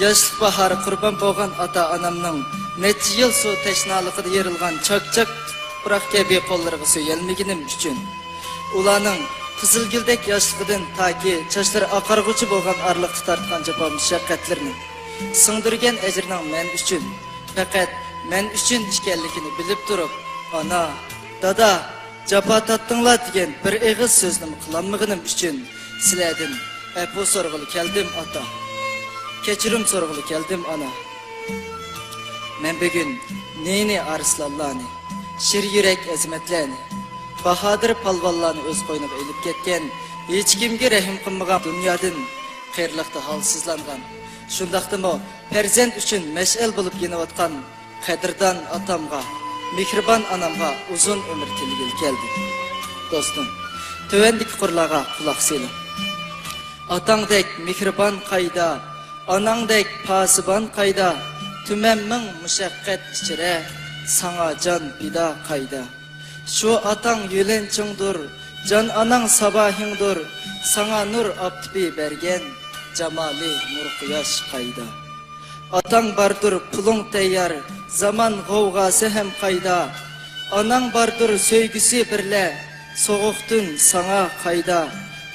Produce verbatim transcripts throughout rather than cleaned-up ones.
ياشلىق باھارى قۇربان بولغان ئاتا-ئانامنىڭ نەچچە يىل سۇ تەشنالىقىدا يېرىلغان چاك-چاك تۇپراق كەبى قوللىرىغا سۆيەلمىگىنىم ئۈچۈن، ئۇلارنىڭ قىزىلگۈلدەك ياشلىقىدىن تاكى چاچلىرى ئاقارغۇچە بولغان ئارىلىقتا تارتقان جاپا-مۇشەققەتلىرىنى سىڭدۈرگەن ئەجرىنىڭ مەن ئۈچۈن، پەقەت مەن ئۈچۈن ئىكەنلىكىنى بىلىپ تۇرۇپ، ئانا، دادا، جاپا تارتتىڭلار دېگەن بىر ئېغىز سۆزنىمۇ قىلالمىغىنىم ئۈچۈن سىلەردىن ئەپۇ سورىغىلى كەلدىم، ئاتا. كەچۈرۈم سورىغىلى كەلدىم، ئانا. مەن بۈگۈن نى-نى ئارسلانلارنى، شىر يۈرەك ئەزىمەتلەرنى، باھادىر پالۋانلارنى ئۆز قوينىغا ئېلىپ كەتكەن، ھېچكىمگە رەھىم قىلمىغان، دۇنيادىن قېرىلىقتا ھالسىزلانغان، شۇنداقتىمۇ پەرزەنت ئۈچۈن مەشئەل بولۇپ يېنىۋاتقان قەدىردان ئاتامغا، مېھرىبان ئانامغا ئۇزۇن ئۆمۈر تىلىگىلى كەلدىم. دوستۇم، تۆۋەندىكى قۇرلارغا قۇلاق سېلىڭ. ئاتاڭدەك مېھرىبان قايدا، ئاناڭدەك پاسىبان قايدا، تۈمەن مىڭ مۇشەققەت ئىچرە، ساڭا جان پىدا قايدا. شۇ ئاتاڭ يۆلەنچىڭدۇر، جان ئاناڭ ساباھىڭدۇر، ساڭا نۇر ئاپتىپى بەرگەن، جامالى نۇر قۇياش قايدا. ئاتاڭ باردۇر، پۇلۇڭ تەييار، زامان غوۋغاسى ھەم قايدا. ئاناڭ باردۇر، سۆيگۈسى بىرلە، سوغۇقتىن ساڭا قايدا.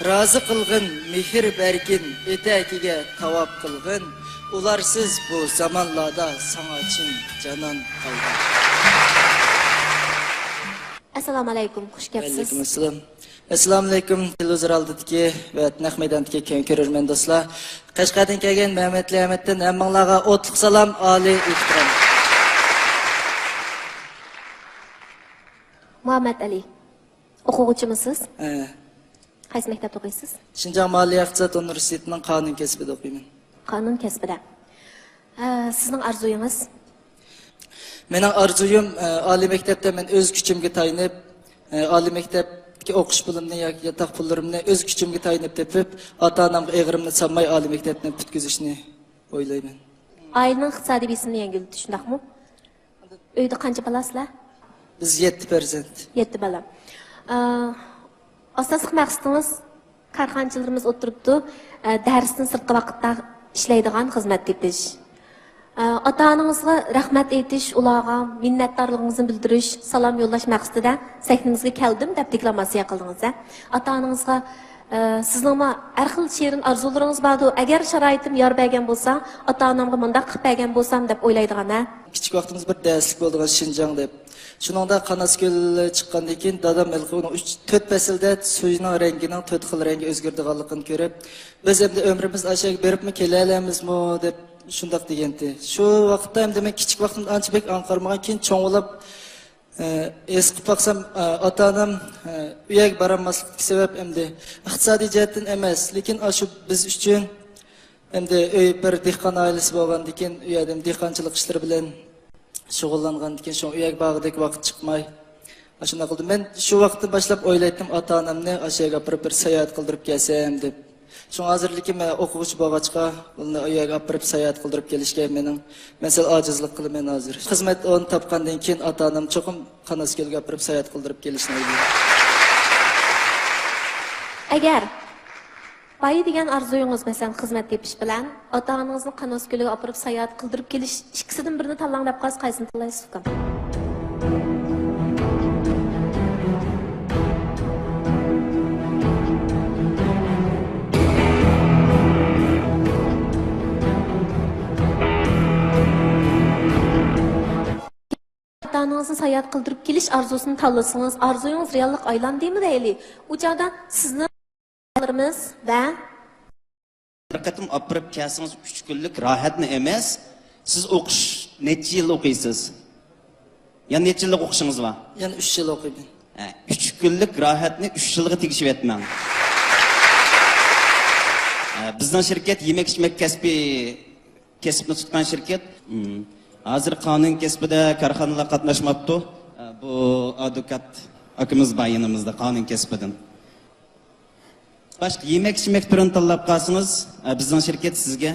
رازى قىلغىن، مېھىر بەرگىن، ئېتەكىگە تاۋاپ قىلغىن. ئۇلارسىز بۇ زامانلاردا ساڭا چىن جانان قايدا. ئەسسالامۇئەلەيكۇم، خۇش كەپسىز. ۋەئەلەيكۇم ئەسسالام. ئەسسالامۇئەلەيكۇم، تېلېۋىزور ئالدىدىكى ۋە نەق مەيداندىكى كۆرۈرمەن دوستلار. قەشقەردىن كەلگەن مەمەتئەلى ئەمەتتىن ھەممىڭلارغا ئوتلۇق سالام، ئالىي ئېھتىرام. مۇھەممەتئەلى، ئوقۇغۇچىمۇسىز؟ ھە. قايسى مەكتەپتە ئوقۇيسىز؟ شىنجاڭ مالىيە ئىقتىساد ئۇنىۋېرسىتېتىنىڭ قانۇن كەسپىدە ئوقۇيمەن. قانۇن كەسپىدە. ئە، سىزنىڭ ئارزۇيىڭىز؟ مېنىڭ ئارزۇيۇم، ئە، ئالىي مەكتەپتە مەن ئۆز كۈچۈمگە تايىنىپ، ئە، ئالىي مەكتەپتىكى ئوقۇش پۇلۇمنى ياكى ياتاق پۇللىرىمنى ئۆز كۈچۈمگە تايىنىپ تېپىپ، ئاتا-ئانامغا ئېغىرىمنى سالماي ئالىي مەكتەپنى پۈتكۈزۈشنى ئويلايمەن. ئائىلىنىڭ ئىقتىسادىي بېسىمىنى يەڭگىللىتىش، شۇنداقمۇ؟ ئۆيدە قانچە بالا سىلەر؟ بىز يەتتە پەرزەنت. يەتتە بالا. ئە، ئاساسلىق مەقسىتىڭىز، كارخانىچىلىرىمىز ئولتۇرۇپتۇ، ئە، دەرستىن سىرتقى ۋاقىتتا ئىشلەيدىغان، خىزمەت تېپىش. ئە، ئاتا-ئانىڭىزغا رەھمەت ئېيتىش، ئۇلارغا مىننەتدارلىقىڭىزنى بىلدۈرۈش، سالام يوللاش مەقسىتىدە سەھنىمىزگە كەلدىم دەپ دېكلاماتسىيە قىلدىڭىز، ھە؟ ئاتا-ئانىڭىزغا، ئە، سىزنىڭمۇ ھەر خىل شېرىن ئارزۇلىرىڭىز باردۇ، ئەگەر شارائىتىم يار بەرگەن بولسا، ئاتا-ئانامغا مۇنداق قىلىپ بەرگەن بولسام دەپ ئويلايدىغان، ھە؟ كىچىك ۋاقتىمىز بىر دەرسلىك بولىدىغان شىنجاڭ دەپ. شۇنىڭدا قاناس كۆل چىققاندىن كېيىن دادام ھېلىقى ئۇنىڭ ئۈچ، تۆت پەسىلدە سۈيىنىڭ رەڭگىنىڭ تۆت خىل رەڭگە ئۆزگىرىدىغانلىقىنى كۆرۈپ، بىز ئەمدى ئۆمرىمىز ئاشۇ يەرگە بېرىپمۇ كېلەلەيمىزمۇ دەپ شۇنداق دېگەنتى. شۇ ۋاقىتتا ئەمدى مەن كىچىك ۋاقتىمدا ئانچە بەك ئاڭقارمىغان، كېيىن چوڭ بولۇپ، ئە، ھېس قىلىپ باقسام، ئە، ئاتا-ئانام، ئە، ئۇ يەرگە بارالماسلىقتىكى سەۋەب ئەمدى ئىقتىسادىي جەھەتتىن ئەمەس، لېكىن ئاشۇ بىز ئۈچۈن ئەمدى ئۆي بىر دېھقان ئائىلىسى بولغاندىكىن، ئۇ يەردە دېھقانچىلىق ئىشلىرى بىلەن شۇغۇللانغاندىكىن، شۇڭا ئۇ يەرگە بارغۇدەك ۋاقىت چىقماي، ئاشۇنداق قىلدىم. مەن شۇ ۋاقىتتىن باشلاپ ئويلايتتىم، ئاتا-ئانامنى ئاشۇ يەرگە ئاپىرىپ بىر ساياھەت قىلدۇرۇپ كەلسەم دەپ. شۇڭا ھازىر، لېكىن مەن ئوقۇغۇچى بولغاچقا، ئۇلارنى ئۇ يەرگە ئاپىرىپ ساياھەت قىلدۇرۇپ كېلىشكە مېنىڭ، مەن سەل ئاجىزلىق قىلىمەن ھازىر. خىزمەت ئورنى تاپقاندىن كېيىن ئاتا-ئانام چوقۇم قاناس كۆلگە ئاپىرىپ ساياھەت قىلدۇرۇپ كېلىشنى ئويلايمەن. ئەگەر بايا دېگەن ئارزۇيىڭىز، مەسىلەن، خىزمەت تېپىش بىلەن ئاتا-ئانىڭىزنى قاناس كۆلىگە ئاپىرىپ ساياھەت قىلدۇرۇپ كېلىش، ئىككىسىدىن بىرىنى تاللاڭ دەپ قالسا، قايسىنى تاللايسىز، ئۇكام؟ ئاتا-ئانىڭىزنى ساياھەت قىلدۇرۇپ كېلىش ئارزۇسىنى تاللىسىڭىز، ئارزۇيىڭىز رېئاللىققا ئايلاندىمۇ دەيلى؟ ئۇ چاغدا سىزنىڭ بالىلىرىمىز ۋە بىر قېتىم ئاپىرىپ كەلسىڭىز، ئۈچ كۈنلۈك راھەتنى ئەمەس، سىز ئوقۇش، نەچچە يىل ئوقۇيسىز؟ يەنە نەچچە يىللىق ئوقۇشىڭىز بار؟ يەنە ئۈچ يىل ئوقۇيمەن. ھە، ئۈچ كۈنلۈك راھەتنى ئۈچ يىلغا تېگىشىۋەتمەڭ. ھە، بىزنىڭ شىركەت يېمەك-ئىچمەك كەسپى، كەسىپنى تۇتقان شىركەت. مم. ھازىر قانۇن كەسپىدە كارخانىلار قاتناشماپتۇ. ھە، بۇ ئادۋوكات ئاكىمىز بار يېنىمىزدا، قانۇن كەسپىدىن. باشقا يېمەك-ئىچمەك تۈرىنى تاللاپ قالسىڭىز، ئە، بىزنىڭ شىركەت سىزگە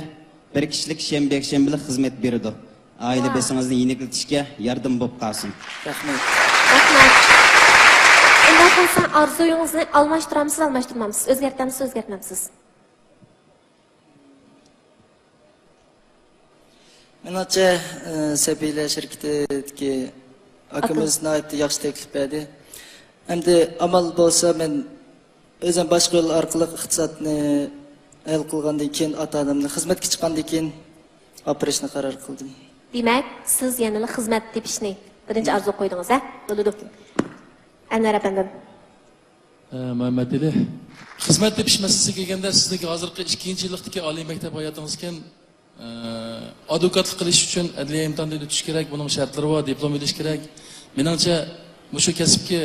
بىر كىشىلىك شەنبە، يەكشەنبىلىك خىزمەت بېرىدۇ. ئائىلە ۋاھ. بېسىڭىزنى يېنىكلىتىشكە ياردىمى بولۇپ قالسۇن. رەھمەت. رەھمەت. ئۇنداق بولسا، ئارزۇيىڭىزنى ئالماشتۇرامسىز، ئالماشتۇرمامسىز؟ ئۆزگەرتەمسىز، ئۆزگەرتمەمسىز؟ مېنىڭچە، ئى، سەبىيلەر شىركىتىدىكى ئاكىمىز ناھايىتى ياخشى تەكلىپ بەردى. ئەمدى ئامال بولسا، مەن ئۆزۈم باشقا يول ئارقىلىق ئىقتىسادنى ھەل قىلغاندىن كېيىن، ئاتا-ئانامنى خىزمەتكە چىققاندىن كېيىن ئاپىرىشنى قارار قىلدىم. دېمەك، سىز يەنىلا خىزمەت تېپىشنى بىرىنچى ئارزۇ قويدىڭىز، ھە؟ بولىدۇ. ئەنۋەر ئەپەندىم. ئە، مۇھەممەت ئېلى، خىزمەت تېپىش مەسىلىسىگە كەلگەندە، سىزنىڭكى ھازىرقى ئىككىنچى يىللىقتىكى ئالىي مەكتەپ ھاياتىڭىزكەن، ئە، ئادۋوكاتلىق قىلىش ئۈچۈن ئەدلىيە ئىمتىھانىدىن ئۆتۈش كېرەك، بۇنىڭ شەرتلىرى بار، دىپلوم ئېلىش كېرەك. مېنىڭچە، مۇشۇ كەسىپكە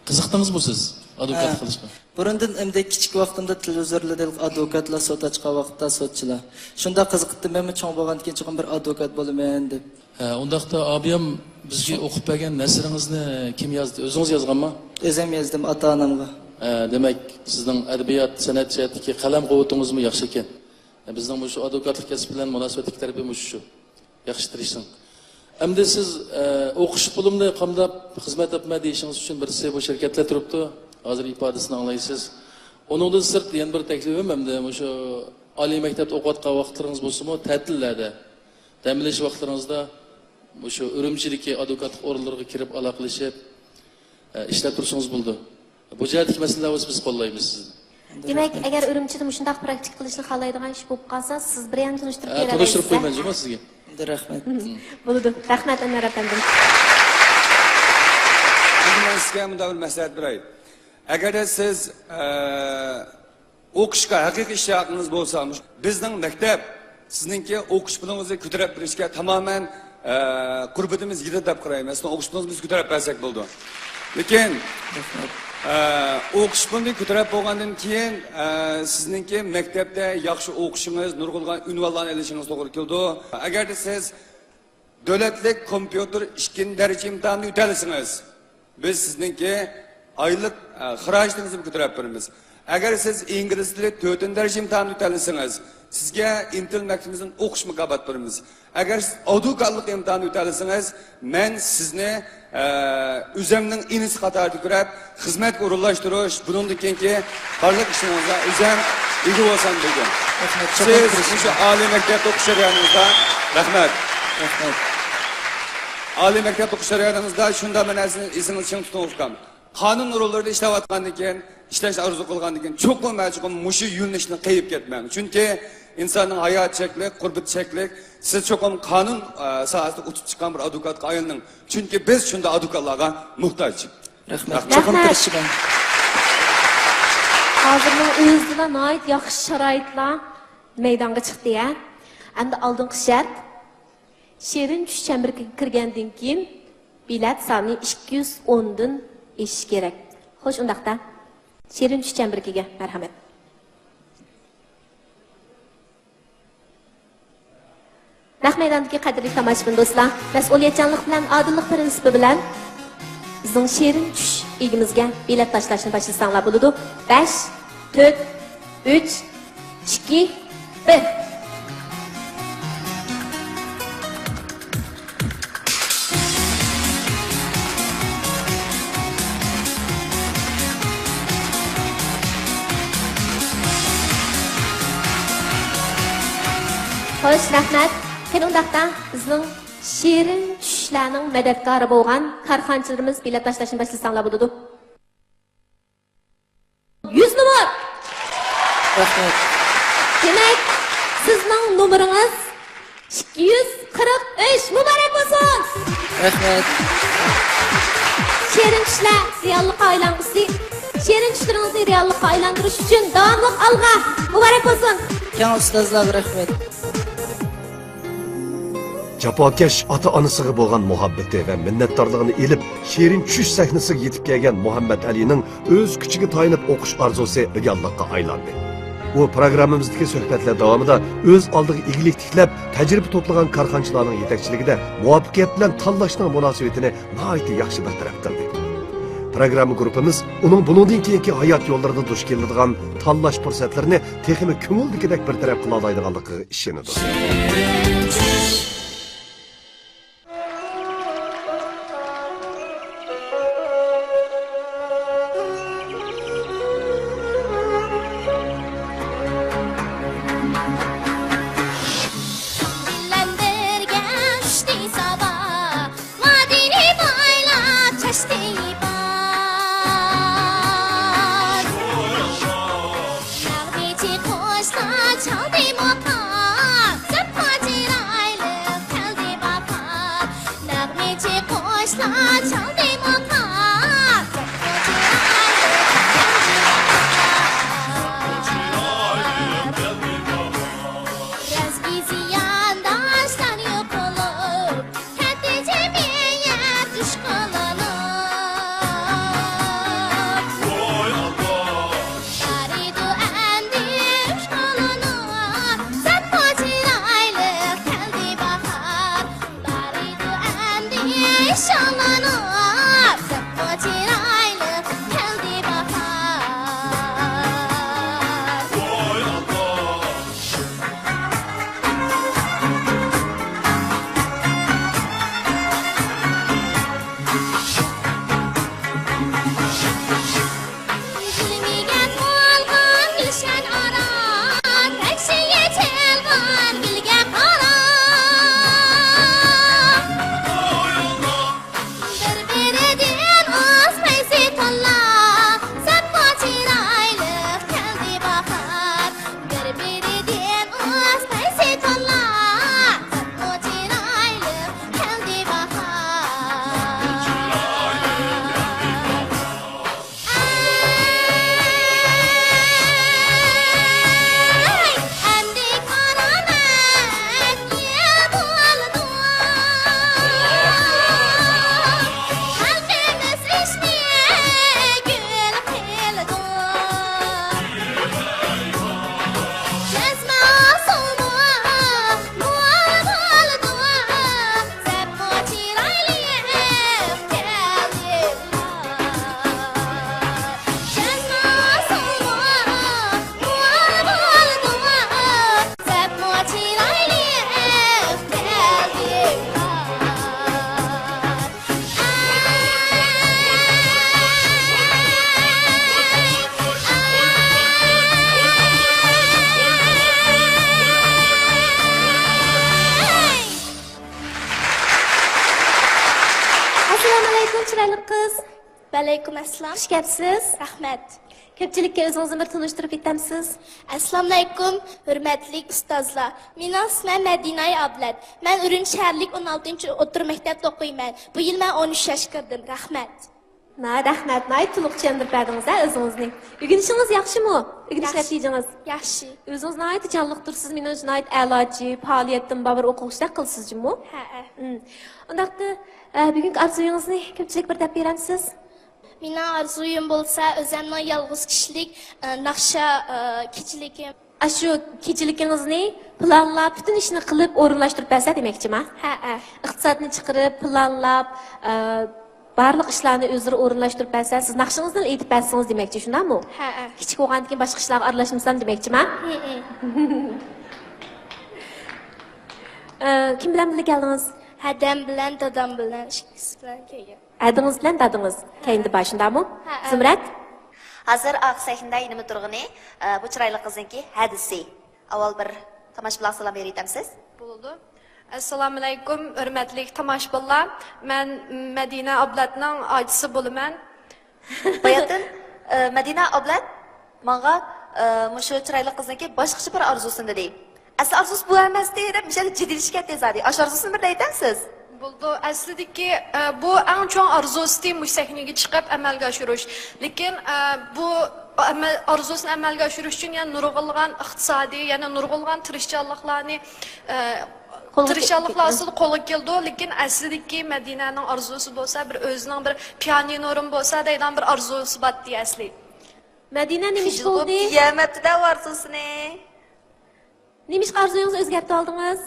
قىزىقتىڭىزمۇ سىز، ئادۋوكاتلىق ھە. قىلىشقا؟ بۇرۇندىن ئەمدى كىچىك ۋاقتىمدا تېلېۋىزورلاردا ئادۋوكاتلار سوت ئاچقان ۋاقىتتا سوتچىلار. شۇنداق قىزىقىتتىم، مەنمۇ چوڭ بولغاندىكىن چوقۇم بىر ئادۋوكات بولىمەن دەپ. ھە، ئۇنداقتا ئابىيام بىزگە ئوقۇپ بەرگەن نەسرىڭىزنى كىم يازدى؟ ئۆزىڭىز يازغانمۇ؟ ئۆزۈم يازدىم ئاتا-ئانامغا. ھە، دېمەك، سىزنىڭ ئەدەبىيات، سەنئەت جەھەتتىكى قەلەم قۇۋۋىتىڭىزمۇ ياخشى ئىكەن. ھە، بىزنىڭ مۇشۇ ئادۋوكاتلىق كەسىپ بىلەن مۇناسىۋەتلىك تەرىپى مۇشۇ شۇ. ياخشى تىرىشسىڭ. ئەمدى سىز، ئە، ئوقۇش پۇلۇمنى قامداپ خىزمەت تاپىمەن دېيىشىڭىز ئۈچۈن بىرسى بۇ شىركەتلەر تۇرۇپتۇ. ھازىر ئىپادىسىنى ئاڭلايسىز. ئۇنىڭدىن سىرت يەنە بىر تەكلىپىم، ئەمدى مۇشۇ ئالىي مەكتەپتە ئوقۇۋاتقان ۋاقىتلىرىڭىز بولسىمۇ، تەتىللەردە، دەم ئېلىش ۋاقىتلىرىڭىزدا مۇشۇ ئۈرۈمچىدىكى ئادۋوكاتلىق ئورۇنلىرىغا كىرىپ ئالاقىلىشىپ، ئە، ئىشلەپ تۇرسىڭىز بولىدۇ. بۇ جەھەتتىكى مەسىلىلەر بولسا بىز قوللايمىز سىزنى. دېمەك، ئەگەر ئۈرۈمچىدە مۇشۇنداق پراكتىك قىلىشنى خالايدىغان ئىش بولۇپ قالسا، سىز بىر يەرنى تونۇشتۇرۇپ ھە، بېرەلەيسىز، تونۇشتۇرۇپ ھە؟ قويىمەن جۇمۇ سىزگە. رەھمەت. بولىدۇ. رەھمەت، ئەنۋەر ئەپەندىم. ئەمدى مەن سىزگە مۇنداق بىر مەسلىھەت بېرەي. ئەگەردە سىز، ئە، ئوقۇشقا ھەقىقىي ئىشتىياقىڭىز بولسا، بىزنىڭ مەكتەپ سىزنىڭكى ئوقۇش پۇلىڭىزنى كۆتۈرۈپ بېرىشكە تامامەن، ئە، قۇربىتىمىز يېتىدۇ دەپ قارايمەن. سىزنىڭ ئوقۇش پۇلىڭىزنى بىز كۆتۈرۈپ بەرسەك بولىدۇ. لېكىن، ئە، ئوقۇش پۇلىنى كۆتۈرۈپ بولغاندىن كېيىن، ئە، سىزنىڭكى مەكتەپتە ياخشى ئوقۇشىڭىز، نۇرغۇنلىغان ئۇنۋانلارنى ئېلىشىڭىز توغرا كېلىدۇ. ئەگەردە سىز دۆلەتلىك كومپيۇتېر ئىككىنچى دەرىجە ئىمتىھانىنى ئۆتەلىسىڭىز، بىز سىزنىڭكى ئايلىق، ئە، خىراجىتىڭىزنى كۆتۈرۈپ بېرىمىز. ئەگەر سىز ئىنگلىز تىلى تۆتىنچى دەرىجە ئىمتىھانىنى ئۆتەلىسىڭىز، سىزگە ئىنتىل مەكتىپىمىزدىن ئوقۇش مۇكاپات بېرىمىز. ئەگەر سىز ئادۋوكاتلىق ئىمتىھانىنى ئۆتەلىسىڭىز، مەن سىزنى، ئە، ئۆزەمنىڭ ئىنىسى قاتارىدا كۆرۈپ، خىزمەتكە ئورۇنلاشتۇرۇش، بۇنىڭدىن كېيىنكى بارلىق ئىشلىرىڭىزغا ئۆزەم ئىگە بولسام دېگەن. رەھمەت، چوقۇم سىز تىرىشىمەن. مۇشۇ ئالىي مەكتەپتە ئوقۇش جەريانىڭىزدا، رەھمەت. رەھمەت. ئالىي مەكتەپتە ئوقۇش جەريانىڭىزدا شۇنداق بىر نەرسىنى ئېسىڭىزدە چىڭ تۇتۇڭ، ئۇكام. قانۇن ئورۇنلىرىدا ئىشلەۋاتقاندىن كېيىن، ئىشلەشنى ئارزۇ قىلغاندىن كېيىن، چوقۇم ۋە چوقۇم مۇشۇ يۆنىلىشنى قېيىپ كەتمەڭ. چۈنكى ئىنساننىڭ ھاياتى چەكلىك، قۇربىتى چەكلىك. سىز چوقۇم قانۇن، ئە، ساھەسىدە ئۇتۇپ چىققان بىر ئادۋوكاتقا ئايلىنىڭ. چۈنكى بىز شۇنداق ئادۋوكاتلارغا موھتاج. رەھمەت. رەھمەت. چوقۇم تىرىشىمەن. ھازىرنىڭ ئۆزىدىلا ناھايىتى ياخشى شارائىتلار مەيدانغا چىقتى، ھە. ئەمدى ئالدىنقى شەرت، شېرىن چۈش چەمبىرىكىگە كىرگەندىن كېيىن بېلەت سانى ئىككى يۈز ئوندىن ئېشىشى كېرەك. خوش، ئۇنداقتا، شېرىن چۈش چەمبىرىكىگە مەرھەمەت. نەق مەيداندىكى قەدىرلىك تاماشىبىن دوستلار، مەسئۇلىيەتچانلىق بىلەن، ئادىللىق پىرىنسىپى بىلەن بىزنىڭ شېرىن چۈش ئىگىمىزگە بېلەت تاشلاشنى باشلىساڭلار بولىدۇ. بەش، تۆت، ئۈچ، ئىككى، بىر. خوش، رەھمەت. قېنى ئۇنداقتا بىزنىڭ شېرىن چۈشلەرنىڭ مەدەتكارى بولغان كارخانىچىلىرىمىز بېلەت تاشلاشنى باشلىساڭلار بولىدۇ. يۈز نومۇر. رەھمەت. دېمەك، سىزنىڭ نومۇرىڭىز ئىككى يۈز قىرىق ئۈچ. مۇبارەك بولسۇن! رەھمەت. شېرىن چۈشلەر رېئاللىققا ئايلانغۇسى، شېرىن چۈشلىرىڭىزنى رېئاللىققا ئايلاندۇرۇش ئۈچۈن داۋاملىق ئالغا! مۇبارەك بولسۇن! كەڭ ئۇستازلارغا رەھمەت. جاپاكەش ئاتا-ئانىسىغا بولغان مۇھەببىتى ۋە مىننەتدارلىقىنى ئېلىپ، شېرىن چۈش سەھنىسىگە يېتىپ كەلگەن مۇھەممەت ئەلىنىڭ ئۆز كۈچىگە تايىنىپ ئوقۇش ئارزۇسى رېئاللىققا ئايلاندى. ئۇ پروگراممىمىزدىكى سۆھبەتلەر داۋامىدا ئۆز ئالدىغا ئىگىلىك تىكلەپ، تەجرىبە توپلىغان كارخانىچىلارنىڭ يېتەكچىلىكىدە مۇۋەپپەقىيەت بىلەن تاللاشنىڭ مۇناسىۋىتىنى ناھايىتى ياخشى بىر تەرەپ قىلدى. پروگرامما گۇرۇپپىمىز ئۇنىڭ بۇنىڭدىن كېيىنكى ھايات يوللىرىدا دۇچ كېلىدىغان تاللاش پۇرسەتلىرىنى تېخىمۇ كۆڭۈلدىكىدەك بىر تەرەپ قىلالايدىغانلىقىغا ئىشىنىدۇ. قىز. ۋەئەلەيكۇم ئەسسالام. خۇش كەپسىز. رەھمەت. كۆپچىلىككە ئۆزىڭىزنى بىر تونۇشتۇرۇپ ئۆتەمسىز؟ ئەسسالامۇئەلەيكۇم، ھۆرمەتلىك ئۇستازلار. مېنىڭ ئىسمىم مەدىناي ئابلەت. مەن ئۈرۈمچى شەھەرلىك ئون ئالتىنچى ئوتتۇرا مەكتەپتە ئوقۇيمەن. بۇ يىل مەن ئون ئۈچ ياشقا كىردىم. رەھمەت. ناھايىتى رەھمەت، ناھايىتى تولۇق چۈشەندۈرۈپ بەردىڭىز ھە ئۆزىڭىزنى. ئۆگىنىشىڭىز ياخشىمۇ؟ ئۆگىنىش ياخشى. نەتىجىڭىز؟ ياخشى. ئۆزىڭىز ناھايىتى جانلىق تۇرسىز، مېنىڭچە ناھايىتى ئەلاچى، پائالىيەتتىن بار بىر ئوقۇغۇچىدەك قىلىسىز جۇمۇ. ھەئە. ئۇم. ئۇنداقتا، ئە، بۈگۈنكى ئارزۇيىڭىزنى كۆپچىلىككە بىر دەپ بېرەمسىز؟ مېنىڭ ئارزۇيۇم بولسا ئۆزەمنىڭ يالغۇز كىشىلىك، ئە، ناخشا، ئە، كېچىلىكىم. ئاشۇ كېچىلىكىڭىزنى پىلانلاپ، پۈتۈن ئىشنى قىلىپ ئورۇنلاشتۇرۇپ بەرسە دېمەكچىما؟ ھەئە. ئىقتىسادنى چىقىرىپ، پىلانلاپ، ئە، بارلىق ئىشلارنى ئۆزلىرى ئورۇنلاشتۇرۇپ بەرسە، سىز ناخشىڭىزنى ئېيتىپ بەرسىڭىز دېمەكچى، شۇنداقمۇ؟ ھەئە. كىچىك بولغاندىكىن باشقا ئىشلارغا ئارىلاشمىسام دېمەكچىما؟ ھىم. ئە، كىم بىلەن بىللە كەلدىڭىز؟ ھەدەم بىلەن، دادام بىلەن، ئىككىسى بىلەن كەلگەن. ھەدىڭىز بىلەن دادىڭىز كەينىدە بار، شۇنداقمۇ؟ ھەئە. زۇمرەت؟ ھازىر ئارقا سەھنىدە يېنىما تۇرغىنى، ئە، بۇ چىرايلىق قىزنىڭكى ھەدىسى. ئاۋۋال بىر تاماشىبىنلارغا سالام بېرىۋېتەمسىز؟ بولىدۇ. ئەسسالامۇئەلەيكۇم، ھۆرمەتلىك تاماشىبىنلار. مەن مەدىنە ئابلەتنىڭ ئاچىسى بولىمەن. باياتىن، ئە، مەدىنە ئابلەت ماڭا، ئە، مۇشۇ چىرايلىق قىزنىڭكى باشقىچە بىر ئارزۇسىنى دېدى. ئەسلى ئارزۇسى بۇ ئەمەستى دەپ مىشەدە جىددىيلىشىپ كەتتى زادى. ئاشۇ ئارزۇسىنى بىر دەيتەمسىز؟ بولىدۇ. ئەسلىدىكى، ئە، بۇ ئەڭ چوڭ ئارزۇسى مۇشۇ سەھنىگە چىقىپ ئەمەلگە ئاشۇرۇش. لېكىن، ئە، بۇ ئەمەل-، ئارزۇسىنى ئەمەلگە ئاشۇرۇش ئۈچۈن يەنە نۇرغۇنلىغان ئىقتىسادىي، يەنە نۇرغۇنلىغان تىرىشچانلىقلارنى، ئە، قولغا تىرىشچانلىقلار كەلتۈردى. ئاستىدا قولغا كېلىدۇ. لېكىن ئەسلىدىكى مەدىنەنىڭ ئارزۇسى بولسا، بىر ئۆزىنىڭ بىر پىيانىنورۇم بولسا دەيدىغان بىر ئارزۇسى بارتتى ئەسلى. مەدىنە نېمە ئىش بولدى؟ قىيامەتتە ئارزۇسىنى. نېمىشقا ئارزۇيىڭىزنى ئۆزگەرتىۋالدىڭىز؟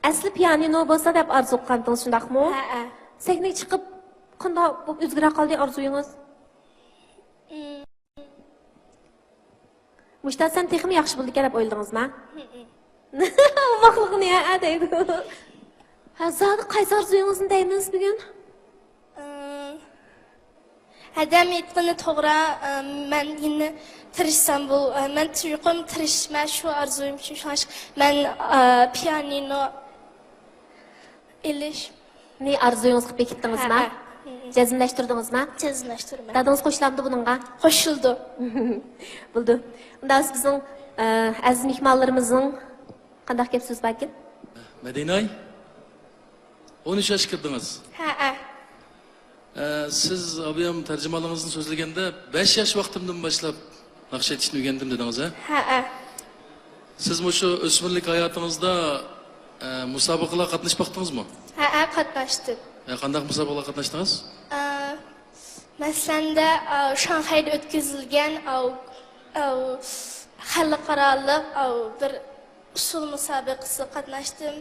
ئەسلى پىيانىنو بولسا دەپ ئارزۇ قىلغانتىڭىز، شۇنداقمۇ؟ ھەئە. سەھنىگە چىقىپ قانداق بولۇپ ئۆزگىرە قالدى ئارزۇيىڭىز؟ مم. مۇشتەرسەم تېخىمۇ ياخشى بولىدىكەن دەپ ئويلىدىڭىزما؟ ھىم. ئوماقلىقىنى ھەئە دەيدۇ. ھە، زادى قايسى ئارزۇيىڭىزنى دەيمىز بۈگۈن؟ ئىم، ھەدەم ئېيتقىنى توغرا، ئىم، مەن يەنە تىرىشسام بۇ، ئىم، مەن چوقۇم تىرىشىمەن شۇ ئارزۇيۇم ئۈچۈن، شۇڭلاشقا مەن، ئا، پىيانىنو ئېلىشنى ئارزۇيىڭىز قىلىپ بېكىتتىڭىزما؟ ھەئە. جەزملەشتۈردىڭىزما؟ جەزملەشتۈردۈم. دادىڭىز قوشۇلامدۇ بۇنىڭغا؟ قوشۇلىدۇ. بولىدۇ. ئۇندا بىز بىزنىڭ، ئە، ئەزىز مېھمانلىرىمىزنىڭ قانداق گەپ سۆز باركىن؟ مەدىناي، ئون ئۈچ ياشقا كىردىڭىز. ھەئە. ئە، سىز ئابىيام تەرجىمانلىقىڭىزنى سۆزلىگەندە، بەش ياش ۋاقتىمدىن باشلاپ ناخشا ئېيتىشنى ئۆگەندىم دېدىڭىز، ھە؟ ھەئە. سىز مۇشۇ ئۆسمۈرلۈك ھاياتىڭىزدا، ئە، مۇسابىقىلەرگە قاتنىشىپ باقتىڭىزمۇ؟ ھەئە، قاتناشتىم. ئە، قانداق مۇسابىقىلەرگە قاتناشتىڭىز؟ ئە، مەسىلەندە، ئە، شاڭخەيدە ئۆتكۈزۈلگەن، ئە، ئە، خەلقئارالىق، ئە، بىر ئۇسسۇل مۇسابىقىسىگە قاتناشتىم.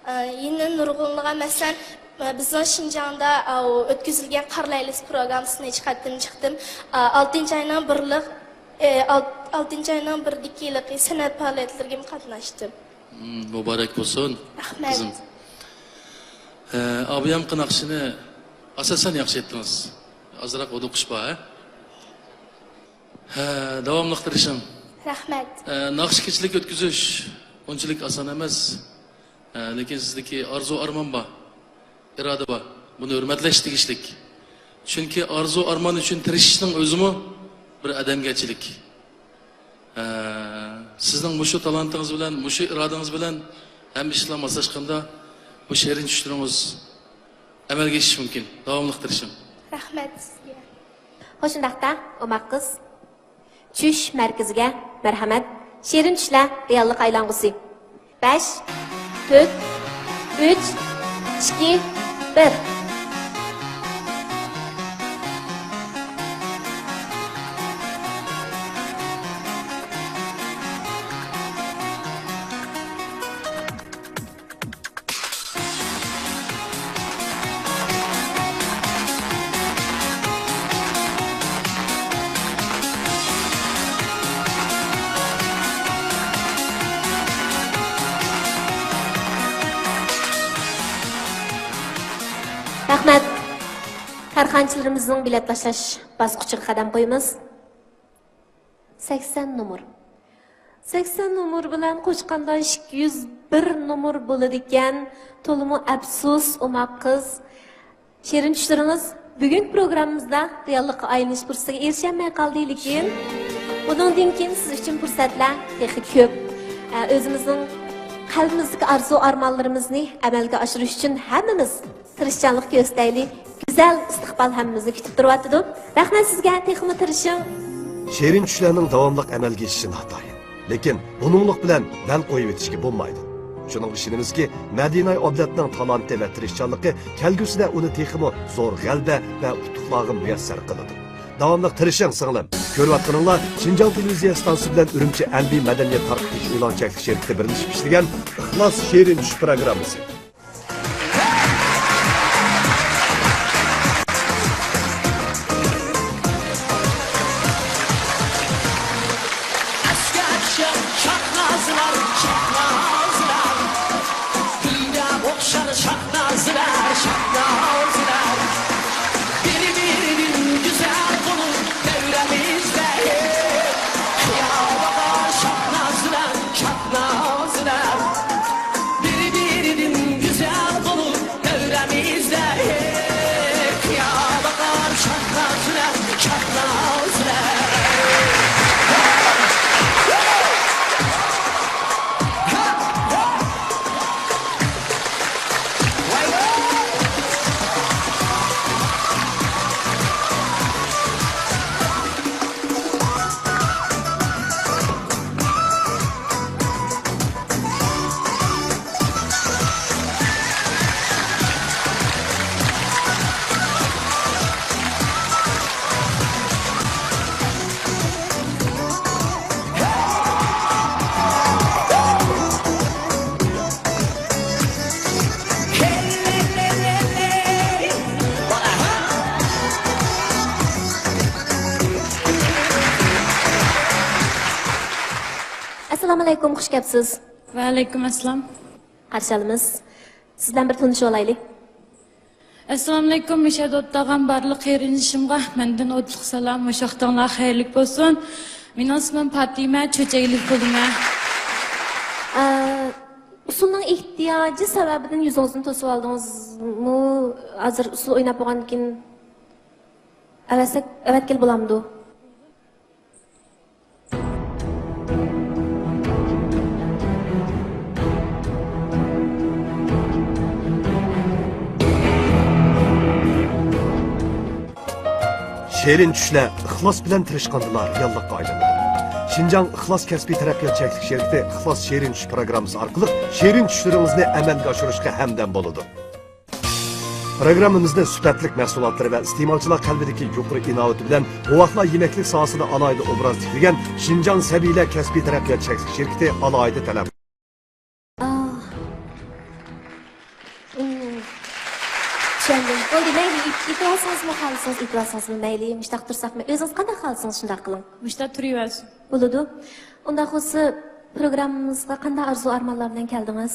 ئە، يەنە نۇرغۇنلىغان، مەسىلەن، ئە، بىزنىڭ شىنجاڭدا، ئە، ئۆتكۈزۈلگەن قار لەيلىسى پروگراممىسىنى چىقاتتىم، چىقتىم. ئە، ئالتىنچى ئاينىڭ بىرلىق، ئە، ئال-، ئالتىنچى ئاينىڭ بىردىكى ھېلىقى سەنئەت پائالىيەتلىرىگىمۇ قاتناشتىم. مم، مۇبارەك بولسۇن، مۇبارەك بولسۇن، قىزىم. ئە، ئابىيامقى ناخشىنى ئاساسەن ياخشى ئېيتتىڭىز. ئازراق ھودۇقۇش بار، ھە؟ ھە، داۋاملىق تىرىشىڭ. رەھمەت. ئە، ناخشا كېچىلىك ئۆتكۈزۈش ئۇنچىلىك ئاسان ئەمەس. ئە، لېكىن سىزدىكى ئارزۇ ئارمان بار، ئىرادە بار. بۇنى ھۆرمەتلەش تېگىشلىك. چۈنكى ئارزۇ ئارمان ئۈچۈن تىرىشىشنىڭ ئۆزىمۇ بىر ئادەمگەرچىلىك. ئە، سىزنىڭ مۇشۇ تالانتىڭىز بىلەن، مۇشۇ ئىرادىڭىز بىلەن ھەممە ئىشلار ماسلاشقاندا، بۇ شېرىن چۈشلىرىڭىز ئەمەلگە ئېشىشى مۇمكىن. داۋاملىق تىرىشىڭ. رەھمەت سىزگە. خوش، ئۇنداقتا، ئوماق قىز. چۈش مەركىزىگە مەرھەمەت. شېرىن چۈشلەر رېئاللىققا ئايلانغۇسى. بەش، تۆت، ئۈچ، ئىككى، بىر. رەھمەت. كارخانىچىلىرىمىزنىڭ بېلەت تاشلاش باسقۇچىغا قەدەم قويىمىز. سەكسەن نومۇر. سەكسەن نومۇر بىلەن قوشقاندا ئىككى يۈز بىر نومۇر بولىدىكەن. تولىمۇ ئەپسۇس، ئوماق قىز. شېرىن چۈشلىرىڭىز بۈگۈنكى پروگراممىمىزدا رېئاللىققا ئايلىنىش پۇرسىتىگە ئېرىشەلمەي قالدى، لېكىن بۇنىڭدىن كېيىن سىز ئۈچۈن پۇرسەتلەر تېخى كۆپ. ئە، ئۆزىمىزنىڭ قەلبىمىزدىكى ئارزۇ ئارمانلىرىمىزنى ئەمەلگە ئاشۇرۇش ئۈچۈن ھەممىمىز تىرىشچانلىق كۆرسىتەيلى. گۈزەل ئىستىقبال ھەممىمىزنى كۈتۈپ تۇرۇۋاتىدۇ. رەھمەت سىزگە، تېخىمۇ تىرىشىڭ. شېرىن چۈشلەرنىڭ داۋاملىق ئەمەلگە ئېشىشى ناتايىن. لېكىن بۇنىڭلىق بىلەن بەل قويۇۋېتىشكە بولمايدۇ. شۇنىڭغا ئىشىنىمىزكى، مەدىناي ئابلەتنىڭ تالانتى ۋە تىرىشچانلىقى كەلگۈسىدە ئۇنى تېخىمۇ زور غەلىبە ۋە ئۇتۇقلارغا مۇيەسسەر قىلىدۇ. داۋاملىق تىرىشىڭ، سىڭلىم. كۆرۈۋاتقىنىڭلار شىنجاڭ تېلېۋىزىيە ئىستانسىسى بىلەن ئۈرۈمچى ئەنبىي مەدەنىيەت تارقىتىش ئېلان چەكلىك شىركىتى بىرلىشىپ ئىشلىگەن ئىخلاس شېرىن چۈش پروگراممىسى. ئەسكەر چۈشەر شاھنازلار، شاھنازلار. گۈلگە ئوخشار شاھنازلار، شاھنازلار. بىر-بىرىدىن گۈزەل بولۇپ دەۋرىمىزدە. قىيا باقار شاھنازلار، شاھنازلار. بىر-بىرىدىن گۈزەل بولۇپ دەۋرىمىزدە. قىيا باقار شاھنازلار، شاھنازلار. ئەسسالامۇئەلەيكۇم، خۇش كەپسىز. ۋەئەلەيكۇم ئەسسالام. قارشى ئالىمىز. سىز بىلەن بىر تونۇشۇۋالايلى. ئەسسالامۇئەلەيكۇم، مۇشۇ يەردە ئولتۇرغان بارلىق قېرىندىشىمغا مەندىن ئوتلۇق سالام، مۇشۇ ۋاقتىڭلار خەيرلىك بولسۇن. مېنىڭ ئىسمىم پاتىمە، چۆچەكلىك بولىمەن. ئە، ئۇسسۇلنىڭ ئېھتىياجى سەۋەبىدىن يۈزىڭىزنى توسۇۋالدىڭىزمۇ؟ ھازىر ئۇسسۇل ئويناپ بولغاندىن كېيىن ئەۋەتسەك، ئەۋەتكىلى بولامدۇ؟ شېرىن چۈشلەر ئىخلاس بىلەن تىرىشقاندىلا رېئاللىققا ئايلىنىدۇ. شىنجاڭ ئىخلاس كەسپىي تەرەققىيات چەكلىك شىركىتى ئىخلاس شېرىن چۈش پىروگراممىسى ئارقىلىق شېرىن چۈشلىرىڭىزنى ئەمەلگە ئاشۇرۇشقا ھەمدەم بولىدۇ. پروگراممىمىزنى سۈپەتلىك مەھسۇلاتلىرى ۋە ئىستېمالچىلار قەلبىدىكى يۇقىرى ئىناۋىتى بىلەن بوۋاقلار يېمەكلىك ساھەسىدە ئالاھىدە ئوبراز تىكلىگەن شىنجاڭ سەبىيلەر كەسپىي تەرەققىيات چەكلىك شىركىتى ئالاھىدە تەلەپ. ئاھ. ئىم. چۈشەندىم. بولدى، مەيلى، ئېيتىۋالسىڭىزمۇ خالىسىڭىز، ئېيتىۋالسىڭىزمۇ مەيلى. مۇشتاق تۇرساقمۇ، ئۆزىڭىز قانداق خالىسىڭىز، شۇنداق قىلىڭ. مۇشتاق تۇرۇۋەرسۇن. بولىدۇ. ئۇنداق بولسا، پروگراممىمىزغا قانداق ئارزۇ-ئارمانلار بىلەن كەلدىڭىز؟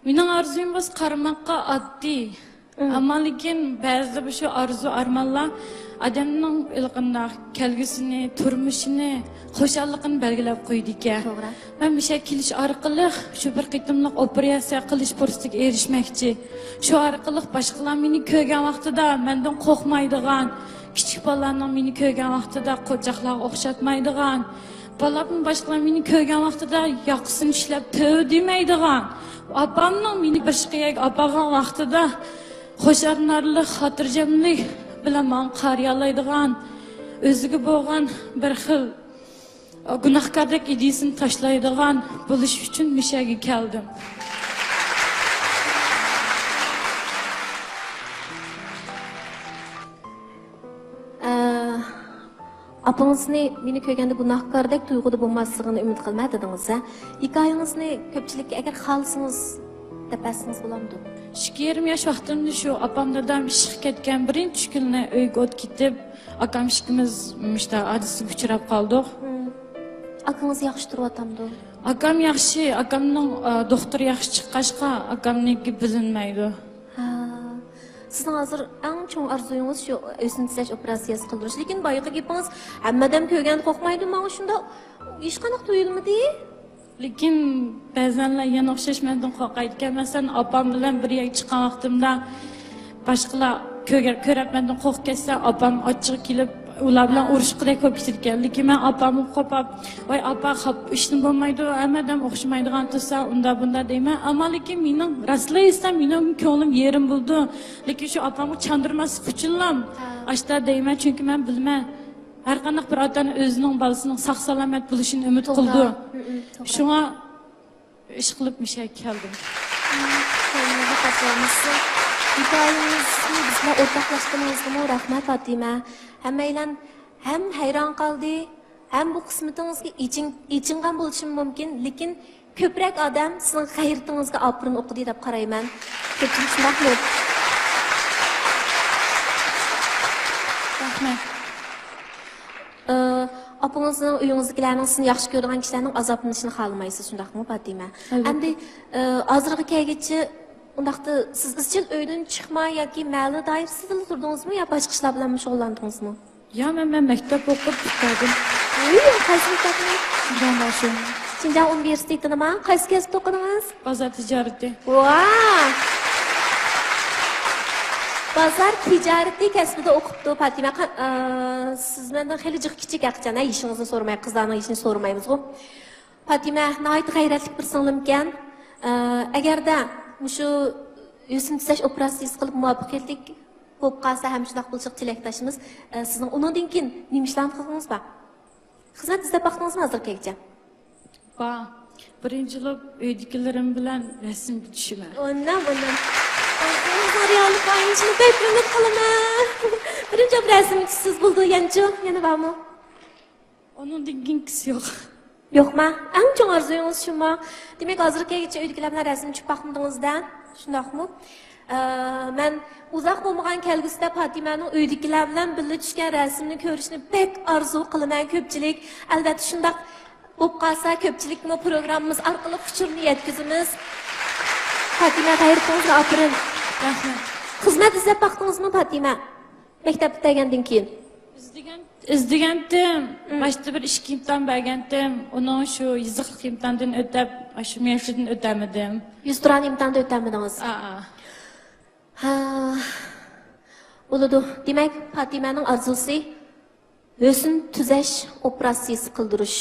مېنىڭ ئارزۇيۇم بولسا قارىماققا ئاددىي. ئەمما لېكىن بەزىدە بۇ شۇ ئارزۇ-ئارمانلار ئادەمنىڭ ھېلىقانداق كەلگۈسىنى، تۇرمۇشىنى، خۇشاللىقىنى بەلگىلەپ قويىدىكەن. توغرا. مەن مۇشۇ يەرگە كېلىش ئارقىلىق، شۇ بىر قېتىملىق ئوپېراتسىيە قىلىش پۇرسىتىگە ئېرىشمەكچى. شۇ ئارقىلىق باشقىلار مېنى كۆرگەن ۋاقتىدا مەندىن قورقمايدىغان، كىچىك بالىلارنىڭ مېنى كۆرگەن ۋاقتىدا قوچاقلارغا ئوخشاتمايدىغان، بالامنى باشقىلار مېنى كۆرگەن ۋاقتىدا ياقىسىنى چىشلەپ تۆۋە دېمەيدىغان، ئاپامنىڭ مېنى باشقا يەرگە ئاپارغان ۋاقتىدا خۇشاللىنارلىق، خاتىرجەملىك بىلەن ماڭا قارىيالايدىغان، ئۆزىگە بولغان بىر خىل گۇناھكاردەك ئىدىيىسىنى تاشلايدىغان بولۇش ئۈچۈن مۇشۇ يەرگە كەلدىم. ئە، ئاپىڭىزنى مېنى كۆرگەندە گۇناھكاردەك تۇيغۇدا بولماسلىقىنى ئۈمىد قىلىمەن دېدىڭىز، ھە؟ ھېكايىڭىزنى كۆپچىلىككە ئەگەر خالىسىڭىز دەپ بەرسىڭىز بولامدۇ؟ ئىككى يېرىم ياش ۋاقتىمدا شۇ ئاپام دادام ئىشقا كەتكەن بىرىنچى كۈنى ئۆيگە ئوت كېتىپ، ئاكام ئىككىمىز مۇشۇنداق ھادىسىگە ئۇچراپ قالدۇق. ھىم. ئاكىڭىز ياخشى تۇرۇۋاتامدۇ؟ ئاكام ياخشى، ئاكامنىڭ، ئا، دوختۇرى ياخشى چىققاچقا، ئاكامنىڭكى بىلىنمەيدۇ. ھا. سىزنىڭ ھازىر ئەڭ چوڭ ئارزۇيىڭىز شۇ ئۆزىنى تۈزەش ئوپېراتسىيەسى قىلدۇرۇش. لېكىن بايىقى گېپىڭىز، ھەممە ئادەم كۆرگەندە قورقمايدۇ، ماڭا شۇنداق ھېچقانداق تۇيۇلمىدى. لېكىن بەزەنلەر يەنە ئوخشاش مەندىن قورقايدىكەن. مەسىلەن، ئاپام بىلەن بىر يەرگە چىققان ۋاقتىمدا باشقىلار كۆرەر-، كۆرەرمەندىن قورقۇپ كەتسە، ئاپام ئاچچىقى كېلىپ، ئۇلار بىلەن ئۇرۇشقۇدەك بولۇپ كېتىدىكەن. لېكىن مەن ئاپامغا قوپاپ، ۋاي ئاپا، خاپا، ئىشتىن بولمايدۇ، ھەممە ئادەم ئوخشىمايدىغان تۇرسا، ئۇنداق بۇنداق دەيمەن. ئەمما لېكىن مېنىڭ راستلا ئېيتسام، مېنىڭ كۆڭلۈم يېرىم بولىدۇ. لېكىن شۇ ئاپامغا چاندۇرماسلىق ئۈچۈنلا ئاشتا دەيمەن، چۈنكى مەن بىلىمەن، ھەر قانداق بىر ئاتا-ئانا ئۆزىنىڭ بالىسىنىڭ ساق-سالامەت بولۇشىنى ئۈمىد قىلىدۇ. شۇڭا ئىشقىلىپ مۇشۇ يەرگە كەلدىم. كۆڭلىڭىزنى قاچۇرمىسۇن. ھېكايىڭىزنى بىز بىلەن ئورتاقلاشقىنىڭىزغىمۇ رەھمەت، پاتىمە. ھەممەيلەن ھەم ھەيران قالدى، ھەم بۇ قىسمىتىڭىزگە ئېچىن-، ئېچىنغان بولۇشىمۇ مۇمكىن، لېكىن كۆپرەك ئادەم سىزنىڭ غەيرىتىڭىزگە ئاپىرىن ئوقۇدى دەپ قارايمەن. كۆپچىلىك شۇنداقمۇ؟ رەھمەت. ئى، ئاپىڭىزنىڭ، ئۆيىڭىزدىكىلەرنىڭ، سىزنى ياخشى كۆرىدىغان كىشىلەرنىڭ ئازابلىنىشىنى خالىمايسىز، شۇنداقمۇ، پاتىمە؟ ئەلۋەتتە. ئەمدى، ئى، ھازىرغا كەلگۈچە ئۇنداقتا سىز ئىزچىل ئۆيدىن چىقماي ياكى مەھەللە دائىرىسىدىلا تۇردىڭىزمۇ يا باشقا ئىشلار بىلەنمۇ شۇغۇللاندىڭىزمۇ؟ يا، مەن، مەن مەكتەپ ئوقۇپ پۈتتۈردۈم. ئۇي، قايسى مەكتەپنى؟ شىنجاڭ داشۆن. شىنجاڭ ئۇنىۋېرسىتېتىنىما؟ قايسى كەسىپتە ئوقۇدىڭىز؟ بازار تىجارىتى. ۋا! بازار تىجارىتى كەسپىدە ئوقۇپتۇ پاتىمە. قا-، ئا، سىز مەندىن خېلى جىق كىچىك ھەقىچان، ھە، يېشىڭىزنى سورىماي، قىزلارنىڭ يېشىنى سورىمايمىزغۇ. پاتىمە ناھايىتى غەيرەتلىك بىر سىڭلىمكەن. ئا، ئەگەردە مۇشۇ ھۆسن تۈزەش ئوپېراتسىيىسى قىلىپ مۇۋەپپەقىيەتلىك بولۇپ قالسا ھەم شۇنداق بولۇشىغا تىلەكداشمىز. ئە، سىزنىڭ ئۇنىڭدىن كېيىن نېمە ئىشلارنى قىلغىنىڭىز بار؟ خىزمەت ئىزدەپ باقتىڭىزمۇ ھازىرغىچە؟ بار. بىرىنچى بولۇپ ئۆيدىكىلىرىم بىلەن رەسىمگە چۈشىمەن. ئۇنداق، ئۇنداق. ئۆزىڭىزنىڭ رېئاللىق ئايلىنىشىنى بەك ئۈمىد قىلىمەن. بىرىنچى بولۇپ رەسىمگە چۈشسىز بولىدۇ، يەنىچۇ؟ يەنە بارمۇ؟ ئۇنىڭدىن كېيىنكىسى يوق. يوقما؟ ئەڭ چوڭ ئارزۇيىڭىز شۇمۇ؟ دېمەك، ھازىرغىچە ئۆيدىكىلەر بىلەن رەسىم چۈشۈپ باقمىدىڭىز-دە؟ شۇنداقمۇ؟ ئە، مەن ئۇزاق بولمىغان كەلگۈسىدە پاتىمەنىڭ ئۆيدىكىلەر بىلەن بىللە چۈشكەن رەسىمىنى كۆرۈشنى بەك ئارزۇ قىلىمەن، كۆپچىلىك. ئەلۋەتتە، شۇنداق بولۇپ قالسا، كۆپچىلىككىمۇ پروگراممىمىز ئارقىلىق ئۇچۇرنى يەتكۈزىمىز. پاتىمە، غەيرىتىڭىزگە ئاپىرىن. رەھمەت. خىزمەت ئىزدەپ باقتىڭىزمۇ، پاتىمە؟ مەكتەپ پۈتتۈرگەندىن كېيىن؟ ئىزدىگەن، ئىزدىگەنتىم. مم. باشتا بىر ئىككى ئىمتىھان بەرگەنتىم. ئۇنىڭ شۇ يېزىقلىق ئىمتىھاندىن ئۆتەپ، ئاشۇ مەيدانىدىن ئۆتەلمىدىم. يۈزتۇرانە ئىمتىھاندا ئۆتەلمىدىڭىز؟ ئا، ئا. ھا. بولىدۇ. دېمەك، پاتىمەنىڭ ئارزۇسى ھۆسن تۈزەش ئوپېراتسىيىسى قىلدۇرۇش.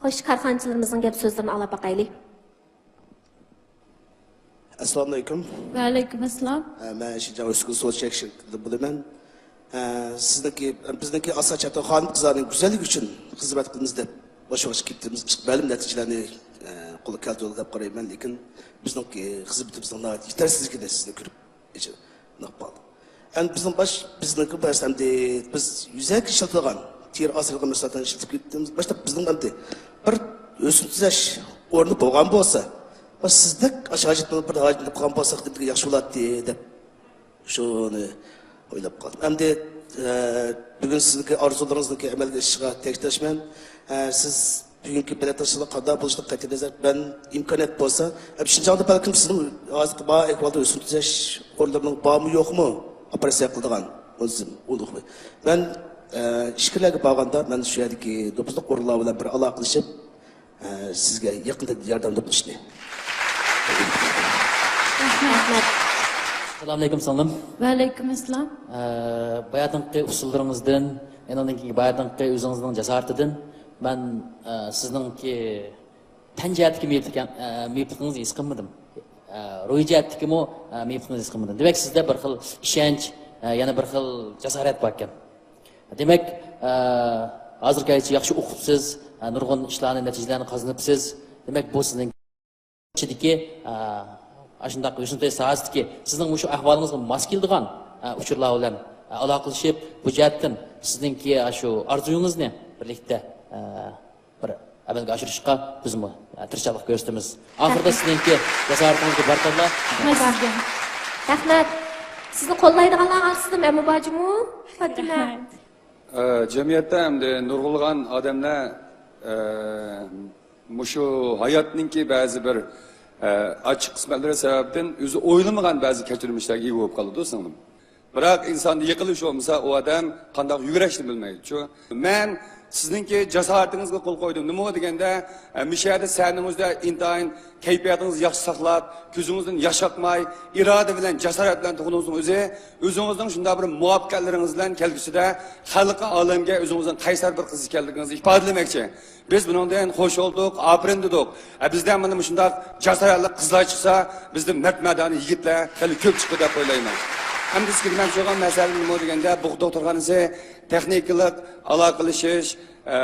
خوش، كارخانىچىلىرىمىزنىڭ گەپ سۆزلىرىنى ئاڭلاپ باقايلى. ئەسسالامۇئەلەيكۇم. ۋەئەلەيكۇم ئەسسالام. ئە، مەن شىنجاڭ ئۆسكۈن سودا چەك شىركىتىدىن بولىمەن. ئە، سىزنىڭكى، بىزنىڭكى ئاساسەن چاتاق خانىم قىزلارنىڭ گۈزەللىكى ئۈچۈن خىزمەت قىلىمىز دەپ باشلانغۇچ كېلىپتىمىز. مەلۇم نەتىجىلەرنى، ئە، قولغا كەلتۈردۇق دەپ قارايمەن، لېكىن بىزنىڭكى خىزمىتىمىزنىڭ ناھايىتى يېتەرسىزلىكىنى سىزدە كۆرۈپ ئىچىدە ناپ قالدى. ئەمدى بىزنىڭ باش، بىزنىڭكى بەس ئەمدى بىز يۈزەكى ئىشلىتىدىغان تېرە ئاسرايدىغان مەھسۇلاتلارنى ئىشلىتىپ كېتىپتىمىز. باشتا بىزنىڭ ئەمدى بىر ھۆسن تۈزەش ئورنى بولغان بولسا، باشتا سىزدەك ئاشۇ ھاجەتمەن بىر ھاجەتمەن قىلغان بولساق نېمىدېگەن ياخشى بولاتتى دەپ شۇنى ئويلاپ قالدىم. ئەمدى، ئە، بۈگۈن سىزنىڭكى ئارزۇلىرىڭىزنىڭكى ئەمەلگە ئېشىشىغا تىلەكداشمەن. ئە، سىز بۈگۈنكى بېلەت تاشلىقى قانداق بولۇشىدىن قەتئىينەزەر، مەن ئىمكانىيەت بولسا، ھەم شىنجاڭدا بەلكىم سىزنىڭ ھازىرقى بار ئەھۋالدا ھۆسن تۈزەش ئورۇنلىرىنىڭ بارمۇ يوقمۇ ئوپېراتسىيە قىلىدىغان، ئۇنىسى ئۇنىقمۇ. مەن، ئە، ئىچكىرىلەرگە بارغاندا، مەن شۇ يەردىكى نوپۇزلۇق ئورۇنلار بىلەن بىر ئالاقىلىشىپ، ئە، سىزگە يېقىندا ياردەمدە بولۇشنى. رەھمەت. ئەسسالامۇئەلەيكۇم، سىڭلىم. ۋەئەلەيكۇم ئەسسالام. ئە، باياتىنقى ئۇسسۇللىرىڭىزدىن، ئۇنىڭدىن كېيىنكى باياتىنقى ئۆزىڭىزنىڭ جاسارىتىدىن مەن، ئە، سىزنىڭكى تەن جەھەتتىكى مېيىپلىك-، ئە، مېيىپلىكىڭىزنى ھېس قىلمىدىم. ئە، روھىي جەھەتتىكىمۇ، ئە، مېيىپلىكىڭىزنى ھېس قىلمىدىم. دېمەك، سىزدە بىر خىل ئىشەنچ، ئە، يەنە بىر خىل جاسارەت باركەن. دېمەك، ئە، ھازىرغىچە ياخشى ئوقۇپسىز، ئە، نۇرغۇن ئىشلارنى، نەتىجىلەرنى قازىنىپسىز. دېمەك، بۇ سىزنىڭ ئىچىدىكى، ئە، ئاشۇنداق ھۆسن تۇزاش ساھەسىدىكى سىزنىڭ مۇشۇ ئەھۋالىڭىزغا ماس كېلىدىغان، ئە، ئۇچۇرلار بىلەن، ئە، ئالاقىلىشىپ، بۇ جەھەتتىن سىزنىڭكى ئاشۇ ئارزۇيىڭىزنى بىرلىكتە، ئە، بىر ئەمەلگە ئاشۇرۇشقا بىزمۇ، ئە، تىرىشچانلىق كۆرسىتىمىز. ئاخىرىدا سىزنىڭكى جاسارىتىڭىزگە بارىكاللا. رەھمەت سىزگە. رەھمەت. سىزنى قوللايدىغانلار ئارىسىدا مەنمۇ بار جۇمۇ، پاتىمە. رەھمەت. ئە، جەمئىيەتتە ئەمدى نۇرغۇنلىغان ئادەملەر، ئە، مۇشۇ ھاياتنىڭكى بەزى بىر، ئە، ئاچچىق قىسمەتلىرى سەۋەبىدىن ئۆزى ئويلىمىغان بەزى كەچۈرمىشلەرگە ئىگە بولۇپ قالىدۇ، سىڭلىم. بىراق ئىنساندا يىقىلىش بولمىسا، ئۇ ئادەم قانداق يۈگۈرۈشنى بىلمەيدۇ. مەن سىزنىڭكى جاسارىتىڭىزگە قول قويدۇم. نېمە دېگەندە، ئە، مۇشۇ يەردە سەھنىڭىزدە ئىنتايىن كەيپىياتىڭىزنى ياخشى ساقلاپ، كۆزىڭىزدىن ياش ئاقماي، ئىرادە بىلەن، جاسارەت بىلەن تۇرغىنىڭىزنىڭ ئۆزى، ئۆزىڭىزنىڭ شۇنداق بىر مۇۋەپپەقىيەتلىرىڭىز بىلەن كەلگۈسىدە خەلققە، ئالەمگە ئۆزىڭىزنىڭ قەيسەر بىر قىز ئىكەنلىكىڭىزنى ئىپادىلىمەكچى. بىز بۇنىڭدىن خوش بولدۇق، ئاپىرىن دېدۇق. ئە، بىزدە مانا مۇشۇنداق جاسارەتلىك قىزلار چىقسا، بىزدىن مەرد-مەردانە يىگىتلەر خېلى كۆپ چىقىدۇ دەپ ئويلايمەن. ئەمدى سىزگە دېمەكچى بولغان مەسىلە نېمە دېگەندە، بۇ دوختۇرخانىسى تېخنىكىلىق ئالاقىلىشىش، ئە،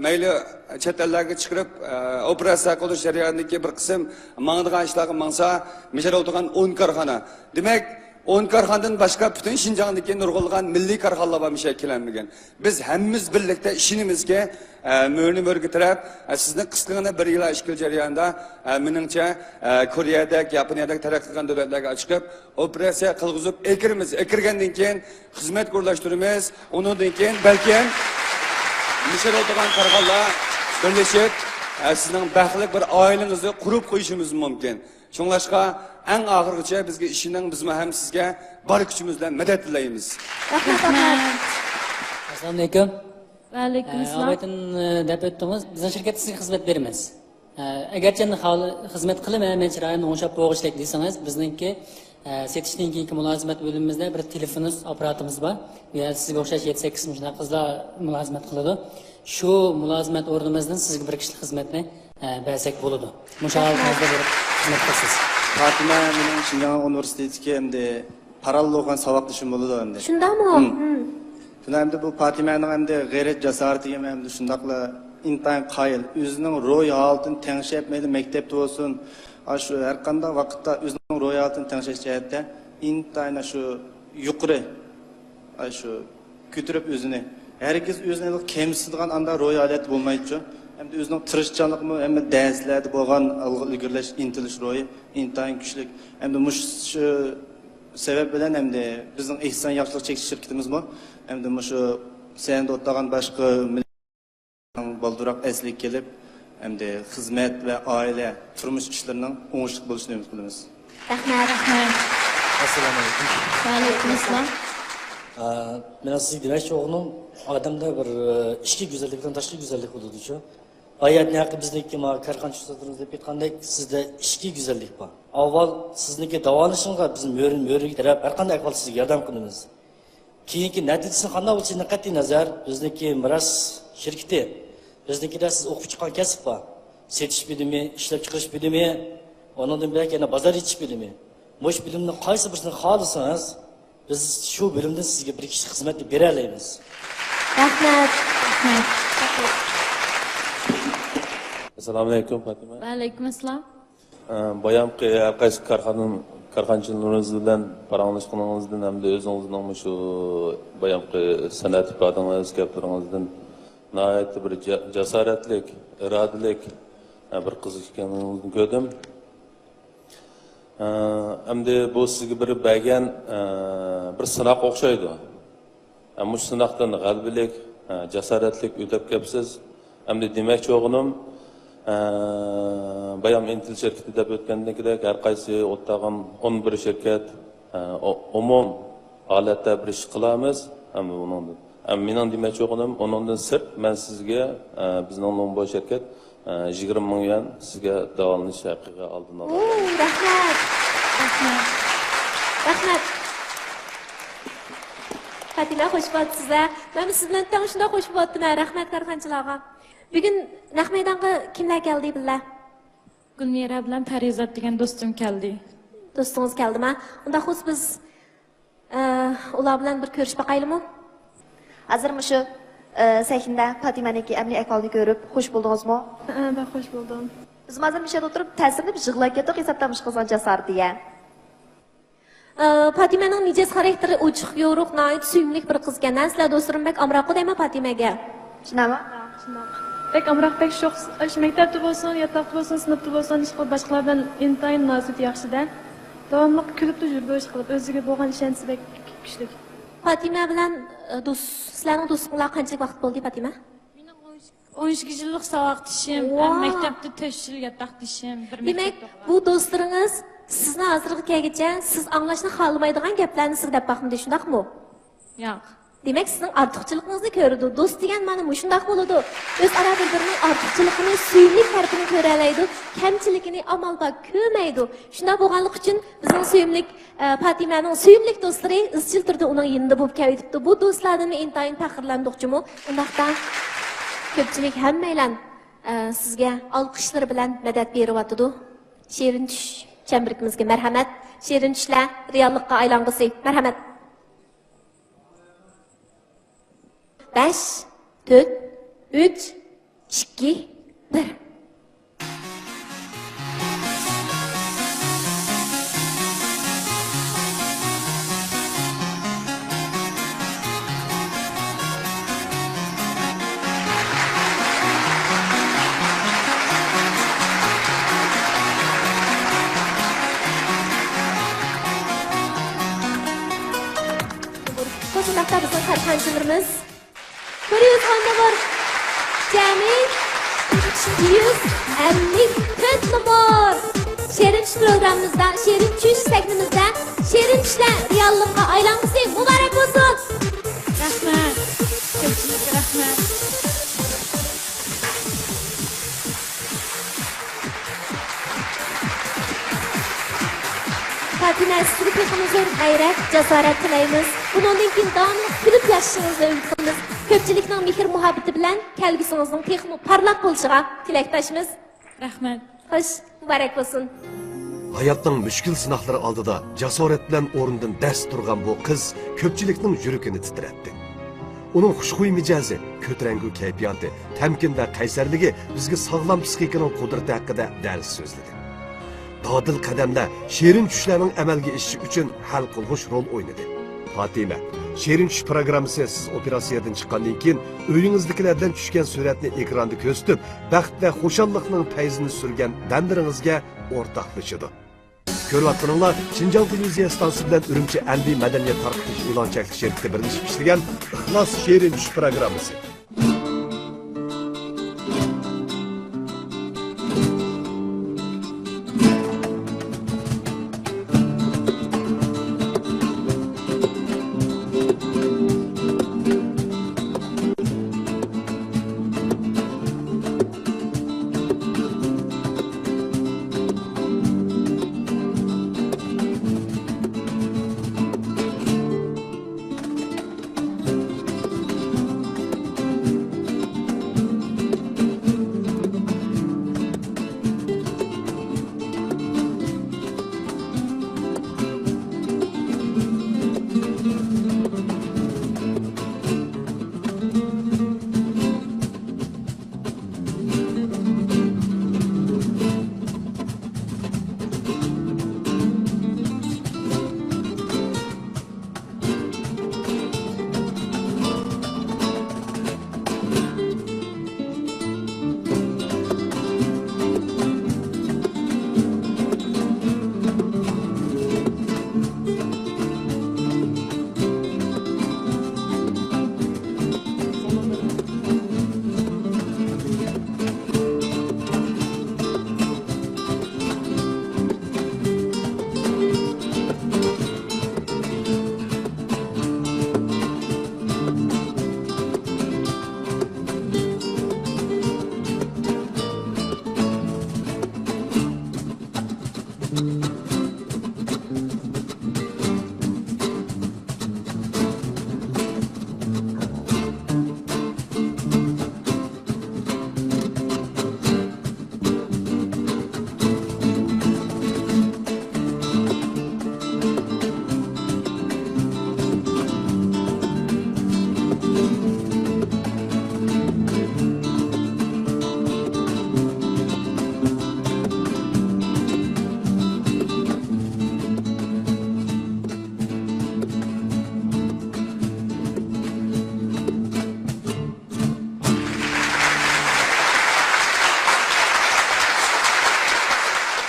مەيلى چەت ئەللەرگە چىقىرىپ، ئە، ئوپېراتسىيە قىلدۇرۇش جەريانىدىكى بىر قىسىم ماڭىدىغان ئىشلارغا ماڭسا، مىشەدە ئولتۇرغان ئون كارخانا. دېمەك، ئون كارخانىدىن باشقا پۈتۈن شىنجاڭدىكى نۇرغۇنلىغان مىللىي كارخانىلار بار مۇشۇ يەرگە كېلەلمىگەن. بىز ھەممىمىز بىرلىكتە ئىشىنىمىزكى، ئە، مۆرىنى مۆرگە تىرەپ، ئە، سىزنىڭ قىسقىغىنە بىر يىل ئىككى يىل جەريانىدا، ئە، مېنىڭچە، ئە، كورېيەدەك، ياپونىيەدەك تەرەققىي قىلغان دۆلەتلەرگە ئەچىقىپ، ئوپېراتسىيە قىلغۇزۇپ ئەكىرىمىز. ئەكىرگەندىن كېيىن خىزمەتكە ئورۇنلاشتۇرىمىز. ئۇنىڭدىن كېيىن بەلكىم مىشەدە ئولتۇرغان كارخانىلار بىرلىشىپ، ئە، سىزنىڭ بەختلىك بىر ئائىلىڭىزنى قۇرۇپ قويۇشىمىز مۇمكىن. شۇڭلاشقا، ئەڭ ئاخىرغىچە بىزگە ئىشىنىڭ، بىزمۇ ھەم سىزگە بار كۈچىمىز بىلەن مەدەت تىلەيمىز. رەھمەت، رەھمەت. ئەسسالامۇئەلەيكۇم. ۋەئەلەيكۇم ئەسسالام. ئاۋايتىن، ئە، دەپ ئۆتتىڭىز، بىزنىڭ شىركەتتە سىزگە خىزمەت بېرىمىز. ئە، ئەگەرچە خىزمەت قىلىمەن، مەن چىرايىم ئوڭشاپ بولغۇچىلىك دېسىڭىز، بىزنىڭكى، ئە، سېتىشتىن كېيىنكى مۇلازىمەت بۆلۈمىمىزدە بىر تېلېفونىز ئاپپاراتىمىز بار. بۇ يەردە سىزگە ئوخشاش يەتتە سەككىز مۇشۇنداق قىزلار مۇلازىمەت قىلىدۇ. شۇ مۇلازىمەت ئورنىمىزدىن سىزگە بىر كىشىلىك خىزمەتنى، ئە، بەرسەك بولىدۇ. مۇشۇ ھالىتىڭىزدە بىر خىزمەت قىلىسىز. پاتىمە مېنىڭ شىنجاڭ ئۇنىۋېرسىتېتىدىكى ئەمدى پاراللېل ئوقۇغان ساۋاقدىشىم بولىدۇ ئەمدى. شۇنداقمۇ؟ مم. شۇندا ئەمدى بۇ پاتىمەنىڭ ئەمدى غەيرەت جاسارىتىگە ئەمدى شۇنداقلا ئىنتايىن قايىل. ئۆزىنىڭ روھىي ھالىتىنى تەڭشەپ، مەيلى مەكتەپتە بولسۇن، ئاشۇ ھەر قانداق ۋاقىتتا ئۆزىنىڭ روھىي ھالىتىنى تەڭشەش جەھەتتە ئىنتايىن ئاشۇ يۇقىرى، ئاشۇ كۆتۈرۈپ ئۆزىنى، ھەرگىز ئۆزىنى كەمسىتىدىغان ئانداق روھىي ھالەتتە بولمايدىچۇ. ئەمدى ئۆزىنىڭ تىرىشچانلىقىمۇ ھەممە دەرسلەردە بولغان ئالغا ئىلگىرىلەش، ئىنتىلىش روھى ئىنتايىن كۈچلۈك. ئەمدى مۇشۇ سەۋەب بىلەن ئەمدى بىزنىڭ ئېھسان ياخشىلىق چەكلىك شىركىتىمىزمۇ ئەمدى مۇشۇ سەھنىدە ئولتۇرغان باشقا مىللەتنىڭ بالدۇرراق ئەسلىگە كېلىپ، ئەمدى خىزمەت ۋە ئائىلە، تۇرمۇش ئىشلىرىنىڭ ئوڭۇشلۇق بولۇشىنى ئۈمىد قىلىمىز. رەھمەت. رەھمەت. ئەسسالامۇئەلەيكۇم. ۋەئەلەيكۇم ئەسسالام. ئە، مەن سىزگە دېمەكچى بولغىنىم، ئادەمدە بىر، ئە، ئىچكى گۈزەللىكتىن تاشقى گۈزەللىك بولىدۇچۇ. باياتىن ھەققى بىزدىكى ما كارخانىچى ئۇستازلىرىمىز دەپ كەتكەندەك، سىزدە ئىچكى گۈزەللىك بار. ئاۋۋال سىزنىڭكى داۋالىنىشىڭىزغا بىز مۆرە-، مۆرىگە تىرەپ، ھەر قانداق ئەھۋال سىزگە ياردەم قىلىمىز. كېيىنكى نەتىجىسى قانداق بولۇشىدىن قەتئىي نەزەر، بىزنىڭكى مىراس شىركىتى، بىزنىڭكىدە سىز ئوقۇپ چىققان كەسىپ بار. سېتىش بۆلۈمى، ئىشلەپچىقىرىش بۆلۈمى، ئۇنىڭدىن بۆلەك يەنە بازار ئېچىش بۆلۈمى. مۇشۇ بۆلۈمنىڭ قايسى بىرسىنى خالىسىڭىز، بىز شۇ بۆلۈمدىن سىزگە بىر كىشىلىك خىزمەتنى بېرەلەيمىز. رەھمەت. رەھمەت. ئەسسالامۇئەلەيكۇم، پاتىمە. ۋەئەلەيكۇم ئەسسالام. ئە، بايامقى ھەر قايسى كارخانا، كارخانىچىلىرىمىز بىلەن پاراڭلاشقىنىڭىزدىن ھەمدە ئۆزىڭىزنىڭ مۇشۇ بايامقى سەنئەت ئىپادىڭىز، گەپلىرىڭىزدىن ناھايىتى بىر جا-، جاسارەتلىك، ئىرادىلىك، ئە، بىر قىز ئىكەنلىكىڭىزنى كۆردۈم. ئە، ئەمدى بۇ سىزگە بىر بەرگەن، ئە، بىر سىناق ئوخشايدۇ. ئە، مۇشۇ سىناقتىن غەلىبىلىك، ئە، جاسارەتلىك ئۆتۈپ كەپسىز. ئەمدى دېمەكچى بولغىنىم، ئە، بايام ئىنتېل شىركىتى دەپ ئۆتكەندىكىدەك، ھەر قايسى ئوتتاغان ئون بىر شىركەت، ئە، ئو-، ئومۇم ھالەتتە بىر ئىش قىلامىز. ئەمدى ئۇنىڭدىن، ئە، مېنىڭ دېمەكچى بولغىنىم، ئۇنىڭدىن سىرت مەن سىزگە، ئە، بىزنىڭ لوڭبو شىركەت، ئە، يىگىرمە مىڭ يۈەن سىزگە داۋالىنىش ھەققىگە ئالدىن ئالا. ئۇ، رەھمەت. رەھمەت. رەھمەت. پاتىمە، خوش بولۇپسىز ھە. مەن سىز بىلەن تەڭ شۇنداق خوش بولۇپتىمەن. رەھمەت كارخانىچىلارغا. بۈگۈن نەق مەيدانغا كىملەر كەلدى بىللە؟ گۈلمىرا بىلەن پەرىزات دېگەن دوستۇم كەلدى. دوستىڭىز كەلدىما؟ ئۇنداق بولسا بىز، ئە، ئۇلار بىلەن بىر كۆرۈشۈپ باقايلىمۇ؟ ھازىر مۇشۇ، ئە، سەھنىدە پاتىمەنىڭكى ئەمەلىي ئەھۋالىنى كۆرۈپ خوش بولدىڭىزمۇ؟ ھە، بەك خوش بولدۇم. بىزمۇ ھازىر مۇشۇ يەردە ئولتۇرۇپ تەسىرلىنىپ يىغلاپ كەتتۇق ھېسابتا مۇشۇ قىزنىڭ جاسارىتىگە. ئە، پاتىمەنىڭ مىجەز خاراكتېرى ئوچۇق، يورۇق، ناھايىتى سۆيۈملۈك بىر قىز ئىكەن ھە. سىلەر دوستلىرىم بەك ئامراققۇ دەيمەن پاتىمەگە. شۇنداقمۇ؟ شۇنداق. بەك ئامراق، بەك شوخ. ئاشۇ مەكتەپتە بولسۇن، ياتاقتا بولسۇن، سىنىپتا بولسۇن، ئىشقىلىپ باشقىلار بىلەن ئىنتايىن مۇناسىۋىتى ياخشىدا. داۋاملىق كۈلۈپلا يۈرىدۇ، ئىشقىلىپ ئۆزىگە بولغان ئىشەنچىسى بەك كۈچلۈك. پاتىمە بىلەن، ئە، دوست، سىلەرنىڭ دوستلۇقۇڭلار قانچىلىك ۋاقىت بولدى، پاتىمە؟ مېنىڭ ئون ئىككى يىللىق ساۋاقدىشىم، ۋاھ! مەكتەپتە تۆت يىل ياتاقدىشىم، بىر دېمەك، مەكتەپتە ئوقۇغان. بۇ دوستلىرىڭىز سىزنى ھازىرغا كەلگۈچە سىز ئاڭلاشنى خالىمايدىغان گەپلەرنى سىزگە دەپ باقمىدى، شۇنداقمۇ؟ ياق. دېمەك، سىزنىڭ ئارتۇقچىلىقىڭىزنى كۆرىدۇ. دوست دېگەن مانا مۇشۇنداق بولىدۇ. ئۆزئارا بىر-بىرىنىڭ ئارتۇقچىلىقىنى، سۆيۈملۈك تەرىپىنى كۆرەلەيدۇ. كەمچىلىكىنى ئامال بار كۆرمەيدۇ. شۇنداق بولغانلىقى ئۈچۈن بىزنىڭ سۆيۈملۈك، ئە، پاتىمەنىڭ سۆيۈملۈك دوستلىرى ئىزچىل تۈردە ئۇنىڭ يېنىدا بولۇپ كېلىۋېتىپتۇ. بۇ دوستلاردىنمۇ ئىنتايىن پەخىرلەندۇقچىمۇ؟ ئۇنداقتا كۆپچىلىك ھەممەيلەن، ئە، سىزگە ئالقىشلىرى بىلەن مەدەت بېرىۋاتىدۇ. شېرىن چۈش چەمبىرىكىمىزگە مەرھەمەت. شېرىن چۈشلەر رېئاللىققا ئايلانغۇسى. مەرھەمەت. بەش، تۆت، ئۈچ، ئىككى، بىر. شۇنداقتا بىزنىڭ كارخانىچىلىرىمىز كۆرۈۋاتقان نومۇر جەمئىي يۈز ئەللىك تۆت نومۇر. شېرىن چۈش پروگراممىمىزدا، شېرىن چۈش سەھنىمىزدە شېرىن چۈشلەر رېئاللىققا ئايلانغۇسى مۇبارەك بولسۇن! رەھمەت. كۆپچىلىككە رەھمەت. پاتىمە، سىزگە تېخىمۇ زور غەيرەت، جاسارەت تىلەيمىز. بۇنىڭدىن كېيىن داۋاملىق كۈلۈپ ياشىشىڭىزنى ئۈمىد قىلىمىز. كۆپچىلىكنىڭ مېھىر-مۇھەببىتى بىلەن كەلگۈسىڭىزنىڭ تېخىمۇ پارلاق بولۇشىغا تىلەكداشمىز. رەھمەت. خوش، مۇبارەك بولسۇن. ھاياتنىڭ مۈشكۈل سىناقلىرى ئالدىدا جاسارەت بىلەن ئورنىدىن دەس تۇرغان بۇ قىز كۆپچىلىكنىڭ يۈرىكىنى تىترەتتى. ئۇنىڭ خۇشخۇي مىجەزى، كۆتۈرەڭگۈ كەيپىياتى، تەمكىن ۋە قەيسەرلىكى بىزگە ساغلام پسىخىكىنىڭ قۇدرىتى ھەققىدە دەرس سۆزلىدى. دادىل قەدەملەر شېرىن چۈشلەرنىڭ ئەمەلگە ئېشىشى ئۈچۈن ھەل قىلغۇچ رول ئوينىدى. پاتىمە، شېرىن چۈش پروگراممىسى سىز ئوپېراتسىيەدىن چىققاندىن كېيىن ئۆيىڭىزدىكىلەردىن چۈشكەن سۈرەتنى ئېكراندا كۆرسىتىپ، بەخت ۋە خۇشاللىقنىڭ پەيزىنى سۈرگەن دەملىرىڭىزگە ئورتاقلىشىدۇ. كۆرۈۋاتقىنىڭلار شىنجاڭ تېلېۋىزىيە ئىستانسىسى بىلەن ئۈرۈمچى ئەنبى مەدەنىيەت تارقىتىش ئېلان چەكلىك شىركىتى بىرلىشىپ ئىشلىگەن ئىخلاس شېرىن چۈش پروگراممىسى.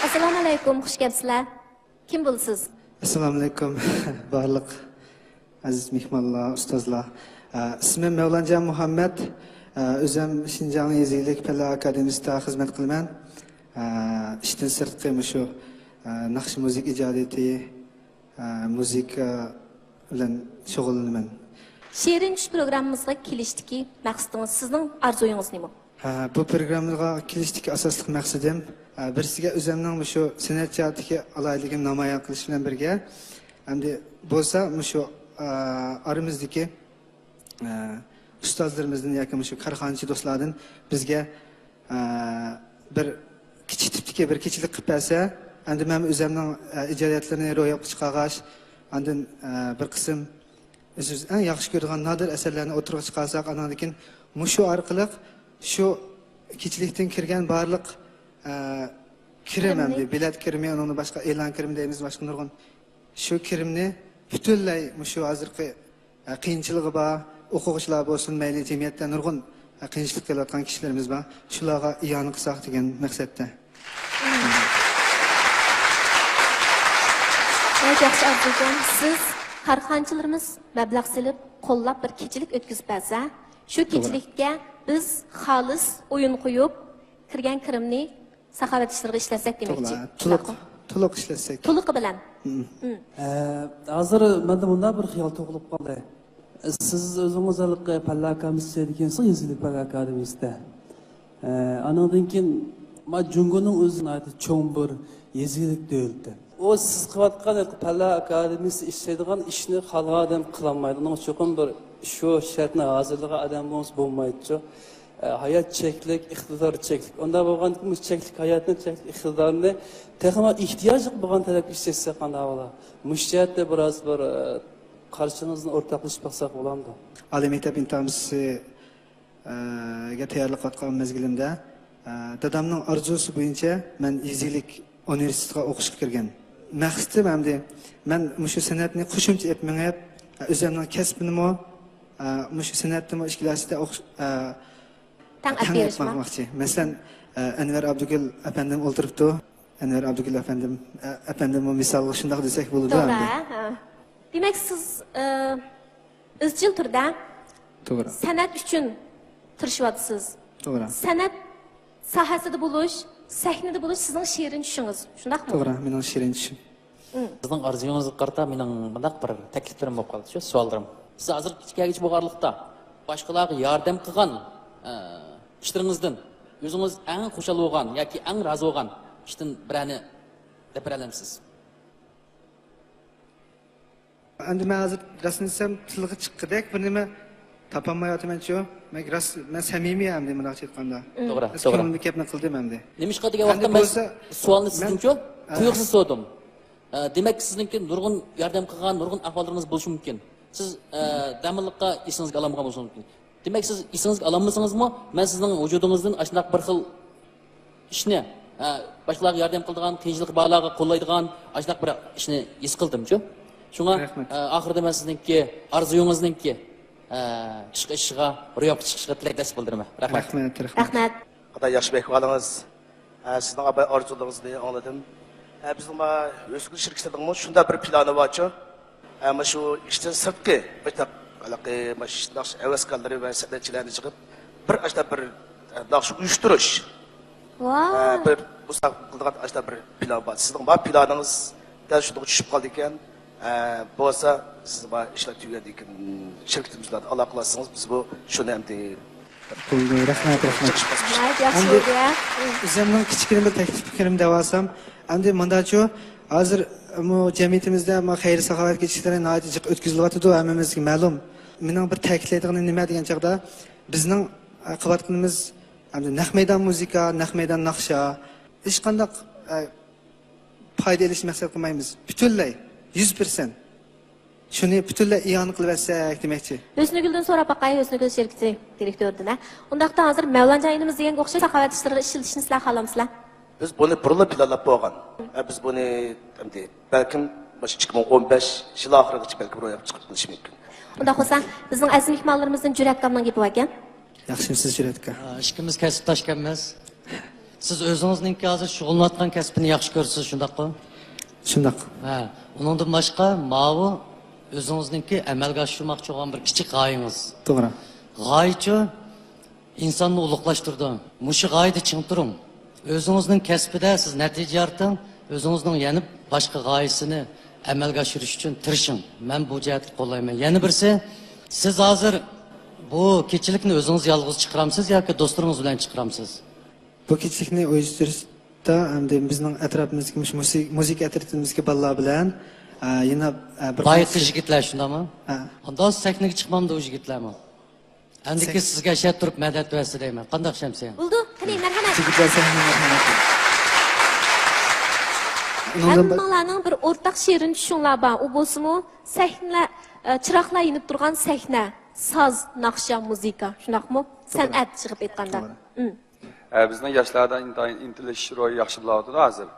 ئەسسالامۇئەلەيكۇم، خۇش كەپسىلەر. كىم بولىسىز؟ ئەسسالامۇئەلەيكۇم، بارلىق ئەزىز مېھمانلار، ئۇستازلار. ئە، ئىسمىم مەۋلانجان مۇھەممەد. ئە، ئۆزۈم شىنجاڭ يېزا ئىگىلىك پەنلەر ئاكادېمىيىسىدا خىزمەت قىلىمەن. ئە، ئىشتىن سىرتقى مۇشۇ ئە، ناخشا مۇزىكا ئىجادىيىتى، ئە، مۇزىكا بىلەن شۇغۇللىنىمەن. شېرىن چۈش پروگراممىمىزغا كېلىشتىكى مەقسىتىڭىز، سىزنىڭ ئارزۇيىڭىز نېمە؟ ھە، بۇ پروگراممىغا كېلىشتىكى ئاساسلىق مەقسىتىم، ئە، بىرسىگە ئۆزۈمنىڭ مۇشۇ سەنئەت جەھەتتىكى ئالاھىدىلىكىمنى نامايان قىلىش بىلەن بىرگە، ئەمدى بولسا مۇشۇ، ئە، ئارىمىزدىكى، ئە، ئۇستازلىرىمىزدىن ياكى مۇشۇ كارخانىچى دوستلاردىن بىزگە، ئە، بىر كىچىك تىپتىكى بىر كېچىلىك قىلىپ بەرسە، ئەمدى مەن ئۆزۈمنىڭ، ئە، ئىجادىيەتلىرىنى روياپقا چىقارغاچ، ئاندىن، ئە، بىر قىسىم ئۆزىمىز ئەڭ ياخشى كۆرىدىغان نادىر ئەسەرلەرنى ئوتتۇرىغا چىقارساق، ئانىڭدىن كېيىن مۇشۇ ئارقىلىق شۇ كېچىلىكتىن كىرگەن بارلىق، ئە، كىرىم كىرىمنى، ئەمدى بېلەت كىرىمى، ئۇنىڭدىن باشقا ئېلان كىرىمى دەيمىز، باشقا نۇرغۇن شۇ كىرىمنى پۈتۈنلەي مۇشۇ ھازىرقى، ئە، قىيىنچىلىقى بار ئوقۇغۇچىلار بولسۇن، مەيلى جەمئىيەتتە نۇرغۇن، ئە، قىيىنچىلىق كۆرۈۋاتقان كىشىلىرىمىز بار. شۇلارغا ئىئانە قىلساق دېگەن مەقسەتتە. ناھايىتى ياخشى ئارزۇجان، سىز كارخانىچىلىرىمىز مەبلەغ سېلىپ، قوللاپ بىر كېچىلىك ئۆتكۈزۈپ بەرسە، شۇ توغرا. كېچىلىككە بىز خالىس ئويۇن قويۇپ، كىرگەن كىرىمنى ساخاۋەت ئىشلىرىغا ئىشلەتسەك دېمەكچى. توغرا. تولۇق، شۇنداقمۇ؟ تولۇق ئىشلەتسەك. تولۇقى بىلەن. مم. مم. ئە، ھازىر مەندە مۇنداق بىر خىيال تۇغۇلۇپ قالدى. سىز ئۆزىڭىز ھېلىقى پەنلەر ئاكادېمىيىسى دېگەنسىز، يېزا ئىگىلىك پەنلەر ئاكادېمىيىسىدە. ئە، ئانىڭدىن كېيىن، ما، جۇڭگونىڭ ئۆزى ناھايىتى چوڭ بىر يېزا ئىگىلىك دۆلىتى. ئۇ سىز قىلىۋاتقان پەنلەر ئاكادېمىيىسى ئىشلەيدىغان ئىشنى خالىغان ئادەم قىلالمايدۇ. ئۇنىڭ چوقۇم بىر شۇ شەرتنى ھازىرلىغان ئادەم بولمىسا بولمايدۇ. ئە، ھايات چەكلىك، ئىقتىدار چەكلىك. ئۇنداق بولغاندىكىن، مۇشۇ چەكلىك ھاياتنى، چەكلىك ئىقتىدارنى تېخىمۇ ئېھتىياجلىق بولغان تەرەپكە ئىشلەتسە قانداق بولا؟ مۇشۇ جەھەتتە بىراز بىر، ئە، قارىشىڭىزنى ئورتاقلىشىپ باقساق بولامدۇ؟ ئالىي مەكتەپ ئىمتىھانىسى ئە، گە تەييارلىق قىلىۋاتقان مەزگىلىمدە، ئە، دادامنىڭ ئارزۇسى بويىچە مەن يېزا ئىگىلىك ئۇنىۋېرسىتېتىغا ئوقۇشقا كىرگەن. مەقسىتىم ئەمدى مەن مۇشۇ سەنئەتنى قوشۇمچە ئېلىپ مېڭىپ، ئە، ئۆزۈمنىڭ كەسپىنىمۇ، ئە، مۇشۇ سەنئەتنىمۇ ئىككىلەسىدە ئوقۇش، ئە، تەڭ تەڭ ئېلىپ ئېلىپ بېرىشمۇ؟ ماڭماقچى. مەسىلەن، ئە، ئەنۋەر ئابدۇگۈل ئەپەندىم ئولتۇرۇپتۇ. ئەنۋەر ئابدۇگۈل ئەپەندىم، ئە، ئەپەندىممۇ مىسالغا شۇنداق دېسەك بولىدۇ توغرا، ئەمدى. ھە. دېمەك، سىز، ئە، ئىزچىل تۈردە توغرا. سەنئەت ئۈچۈن تىرىشىۋاتىسىز. توغرا. سەنئەت ساھەسىدە بولۇش، سەھنىدە بولۇش سىزنىڭ شېرىن چۈشىڭىز، شۇنداقمۇ؟ توغرا، مېنىڭ شېرىن چۈشۈم. مم. سىزنىڭ ئارزۇيىڭىزغا قارىتا مېنىڭ مۇنداق بىر تەكلىپلىرىم بولۇپ قالدى، شۇ سوئاللىرىم. سىز ھازىر كىچىككىچە بولغانلىقتا باشقىلارغا ياردەم قىلغان، ئە، ئىشلىرىڭىزدىن ئۆزىڭىز ئەڭ خۇشال بولغان ياكى ئەڭ رازى بولغان ئىشتىن بىرەرنى دەپ بېرەلەمسىز؟ ئەمدى مەن ھازىر راستىنى دېسەم، تىلغا چىققۇدەك بىر نېمە تاپالمايۋاتىمەنچۇ. مەن راست، مەن سەمىمىي ئەمدى مۇنداقچە ئېيتقاندا. توغرا، بىز توغرا. كۆڭلۈمدىكى گەپنى قىلدىم ئەمدى. نېمىشقا دېگەن ئەمدى ۋاقىتتا مەن بولسا، سوئالنى مەن سىزدىنچۇ، ھە. تۇيۇقسىز سورىدىم. ئە، دېمەك، سىزنىڭكى نۇرغۇن ياردەم قىلغان، نۇرغۇن ئەھۋاللىرىڭىز بولۇشى مۇمكىن. سىز، ئە، دەملىققا ئېسىڭىزگە ئالالمىغان بولۇشىڭىز مۇمكىن. دېمەك، سىز ئېسىڭىزگە ئالالمىسىڭىزمۇ، مەن سىزنىڭ ۋۇجۇدىڭىزدىن ئاشۇنداق بىر خىل ئىشنى، ئە، باشقىلارغا ياردەم قىلىدىغان، قىيىنچىلىقى بارلارغا قوللايدىغان ئاشۇنداق بىر ئىشنى ھېس قىلدىمچۇ. شۇڭا، رەھمەت. ئە، ئاخىرىدا مەن سىزنىڭكى ئارزۇيىڭىزنىڭكى، ئە، ئىشقا ئېشىشىغا، روياپقا چىقىشىغا تىلەكداشلىق بىلدۈرىمەن. رەھمەت. رەھمەت، رەھمەت. رەھمەت. خۇداي ياخشى بەك ئەھۋالىڭىز. ھە، سىزنىڭ ئاباي ئارزۇلىرىڭىزنى ئاڭلىدىم. ھە، بىزنىڭ ما ھۆسنگۈل شىركىتىنىڭمۇ شۇنداق بىر پىلانى بارچۇ. ھە، ما شۇ ئىشتىن سىرتقى، بۇنداق، ھېلىقى، ما شۇنداق ھەۋەسكارلىرى ۋە سەنئەتچىلەرنى چىقىپ، بىر ئاشۇنداق بىر، ھە، ناخشا ئۇيۇشتۇرۇش. ۋاي. ھە، بىر مۇسابىقە قىلىدىغان ئاشۇنداق بىر پىلان بار. سىزنىڭ ما پىلانىڭىز دەل شۇنداق چۈشۈپ قالىدىكەن. ئە، بولسا، سىز ما ئىشلار تۈگىگەندىن كېيىن شىركىتىمىز بىلەن ئالاقىلاشسىڭىز، بىز بۇ شۇنى ئەمدى بولدى، رەھمەت، رەھمەت. چىقىش باسقۇچى. ناھايىتى ياخشى ئەمدى بولدى، يا. ئۆزۈمنىڭ كىچىككىنە بىر تەكلىپ پىكرىم دەۋالسام، ئەمدى مۇنداچۇ، ھازىر بۇ جەمئىيىتىمىزدە بۇ خەير-ساخاۋەت كېچىلىرى ناھايىتى جىق ئۆتكۈزۈلۈۋاتىدۇ، ھەممىمىزگە مەلۇم. مېنىڭ بىر تەكىتلەيدىغىنىم نېمە دېگەن چاغدا، بىزنىڭ، ئە، قىلىۋاتقىنىمىز ئەمدى نەق مەيدان مۇزىكا، نەق مەيدان ناخشا، ھېچقانداق، ئە، پايدا ئېلىشنى مەقسەت قىلمايمىز. پۈتۈنلەي، يۈز پىرسەنت. شۇنى پۈتۈنلەي ئىئانە قىلىۋەتسەك دېمەكچى. ھۆسنىگۈلدىن سوراپ باقاي، ھۆسنىگۈل شىركىتى دىرېكتورىدىن، ھە. ئۇنداقتا ھازىر مەۋلانجان ئىنىمىز دېگەنگە ئوخشاش ساخاۋەت ئىشلىرىغا ئىشلىتىشنى سىلەر خالامسىلەر؟ بىز بۇنى بۇرۇنلا پىلانلاپ بولغان. ھە، بىز بۇنى ئەمدى بەلكىم مۇشۇ ئىككى مىڭ ئون بەش يىل ئاخىرىغىچە بەلكىم روياپقا چىقىرىپ قېلىشى مۇمكىن. ئۇنداق بولسا، بىزنىڭ ئەزىز مېھمانلىرىمىزدىن جۈرئەت ئاكامنىڭ گېپى باركەن. ياخشىمۇسىز، جۈرئەت ئاكا؟ ئە، ئىككىمىز كەسىپداشكەنمىز. سىز ئۆزىڭىزنىڭكى ھازىر شۇغۇللىنىۋاتقان كەسپىنى ياخشى كۆرىسىز، شۇنداققۇ؟ شۇنداق. ھە، ئۇنىڭدىن باشقا ماۋۇ ئۆزىڭىزنىڭكى ئەمەلگە ئاشۇرماقچى بولغان بىر كىچىك غايىڭىز. توغرا. غايىچۇ ئىنساننى ئۇلۇغلاشتۇرىدۇ. مۇشۇ غايىدا چىڭ تۇرۇڭ. ئۆزىڭىزنىڭ كەسپىدە سىز نەتىجە يارىتىڭ. ئۆزىڭىزنىڭ يەنە باشقا غايىسىنى ئەمەلگە ئاشۇرۇش ئۈچۈن تىرىشىڭ. مەن بۇ جەھەتتە قوللايمەن. يەنە بىرسى، سىز ھازىر بۇ كېچىلىكنى ئۆزىڭىز يالغۇز چىقىرامسىز ياكى دوستلىرىڭىز بىلەن چىقىرامسىز؟ بۇ كېچىلىكنى ئۇيۇشتۇرۇشتا ئەمدى بىزنىڭ ئەتراپىمىزدىكى مۇشۇ مۇزىك-، مۇزىكا ئەترىتىمىزدىكى بالىلار بىلەن، ئە، يەنە، ئە، بىر بايىقى قانچە يىگىتلەر شۇنداقمۇ؟ ھە. ئۇنداق سەھنىگە چىقمامدۇ ئۇ يىگىتلەرمۇ؟ ئەمدىكى سەك- سىزگە شەرت تۇرۇپ مەدەت بەرسە دەيمەن. قانداق شەمسىيە؟ بولدى، قېنى، مەرھەمەت. يىگىتلەر سەھنىگە مەرھەمەت. ئۇنىڭدىن بىر ھەممىڭلارنىڭ بىر ئورتاق شېرىن چۈشۈڭلار بار. ئۇ بولسىمۇ سەھنىلەر، ئە، چىراغلار يېنىپ تۇرغان سەھنە، ساز، ناخشا، مۇزىكا، شۇنداقمۇ؟ توغرا. سەنئەت چىقىپ ئېيتقاندا. توغرا. ئۈم. ئە، بىزنىڭ ياشلاردا ئىنتايىن ئىنتىلىش روھى ياخشى بولۇۋاتىدۇ ھازىر.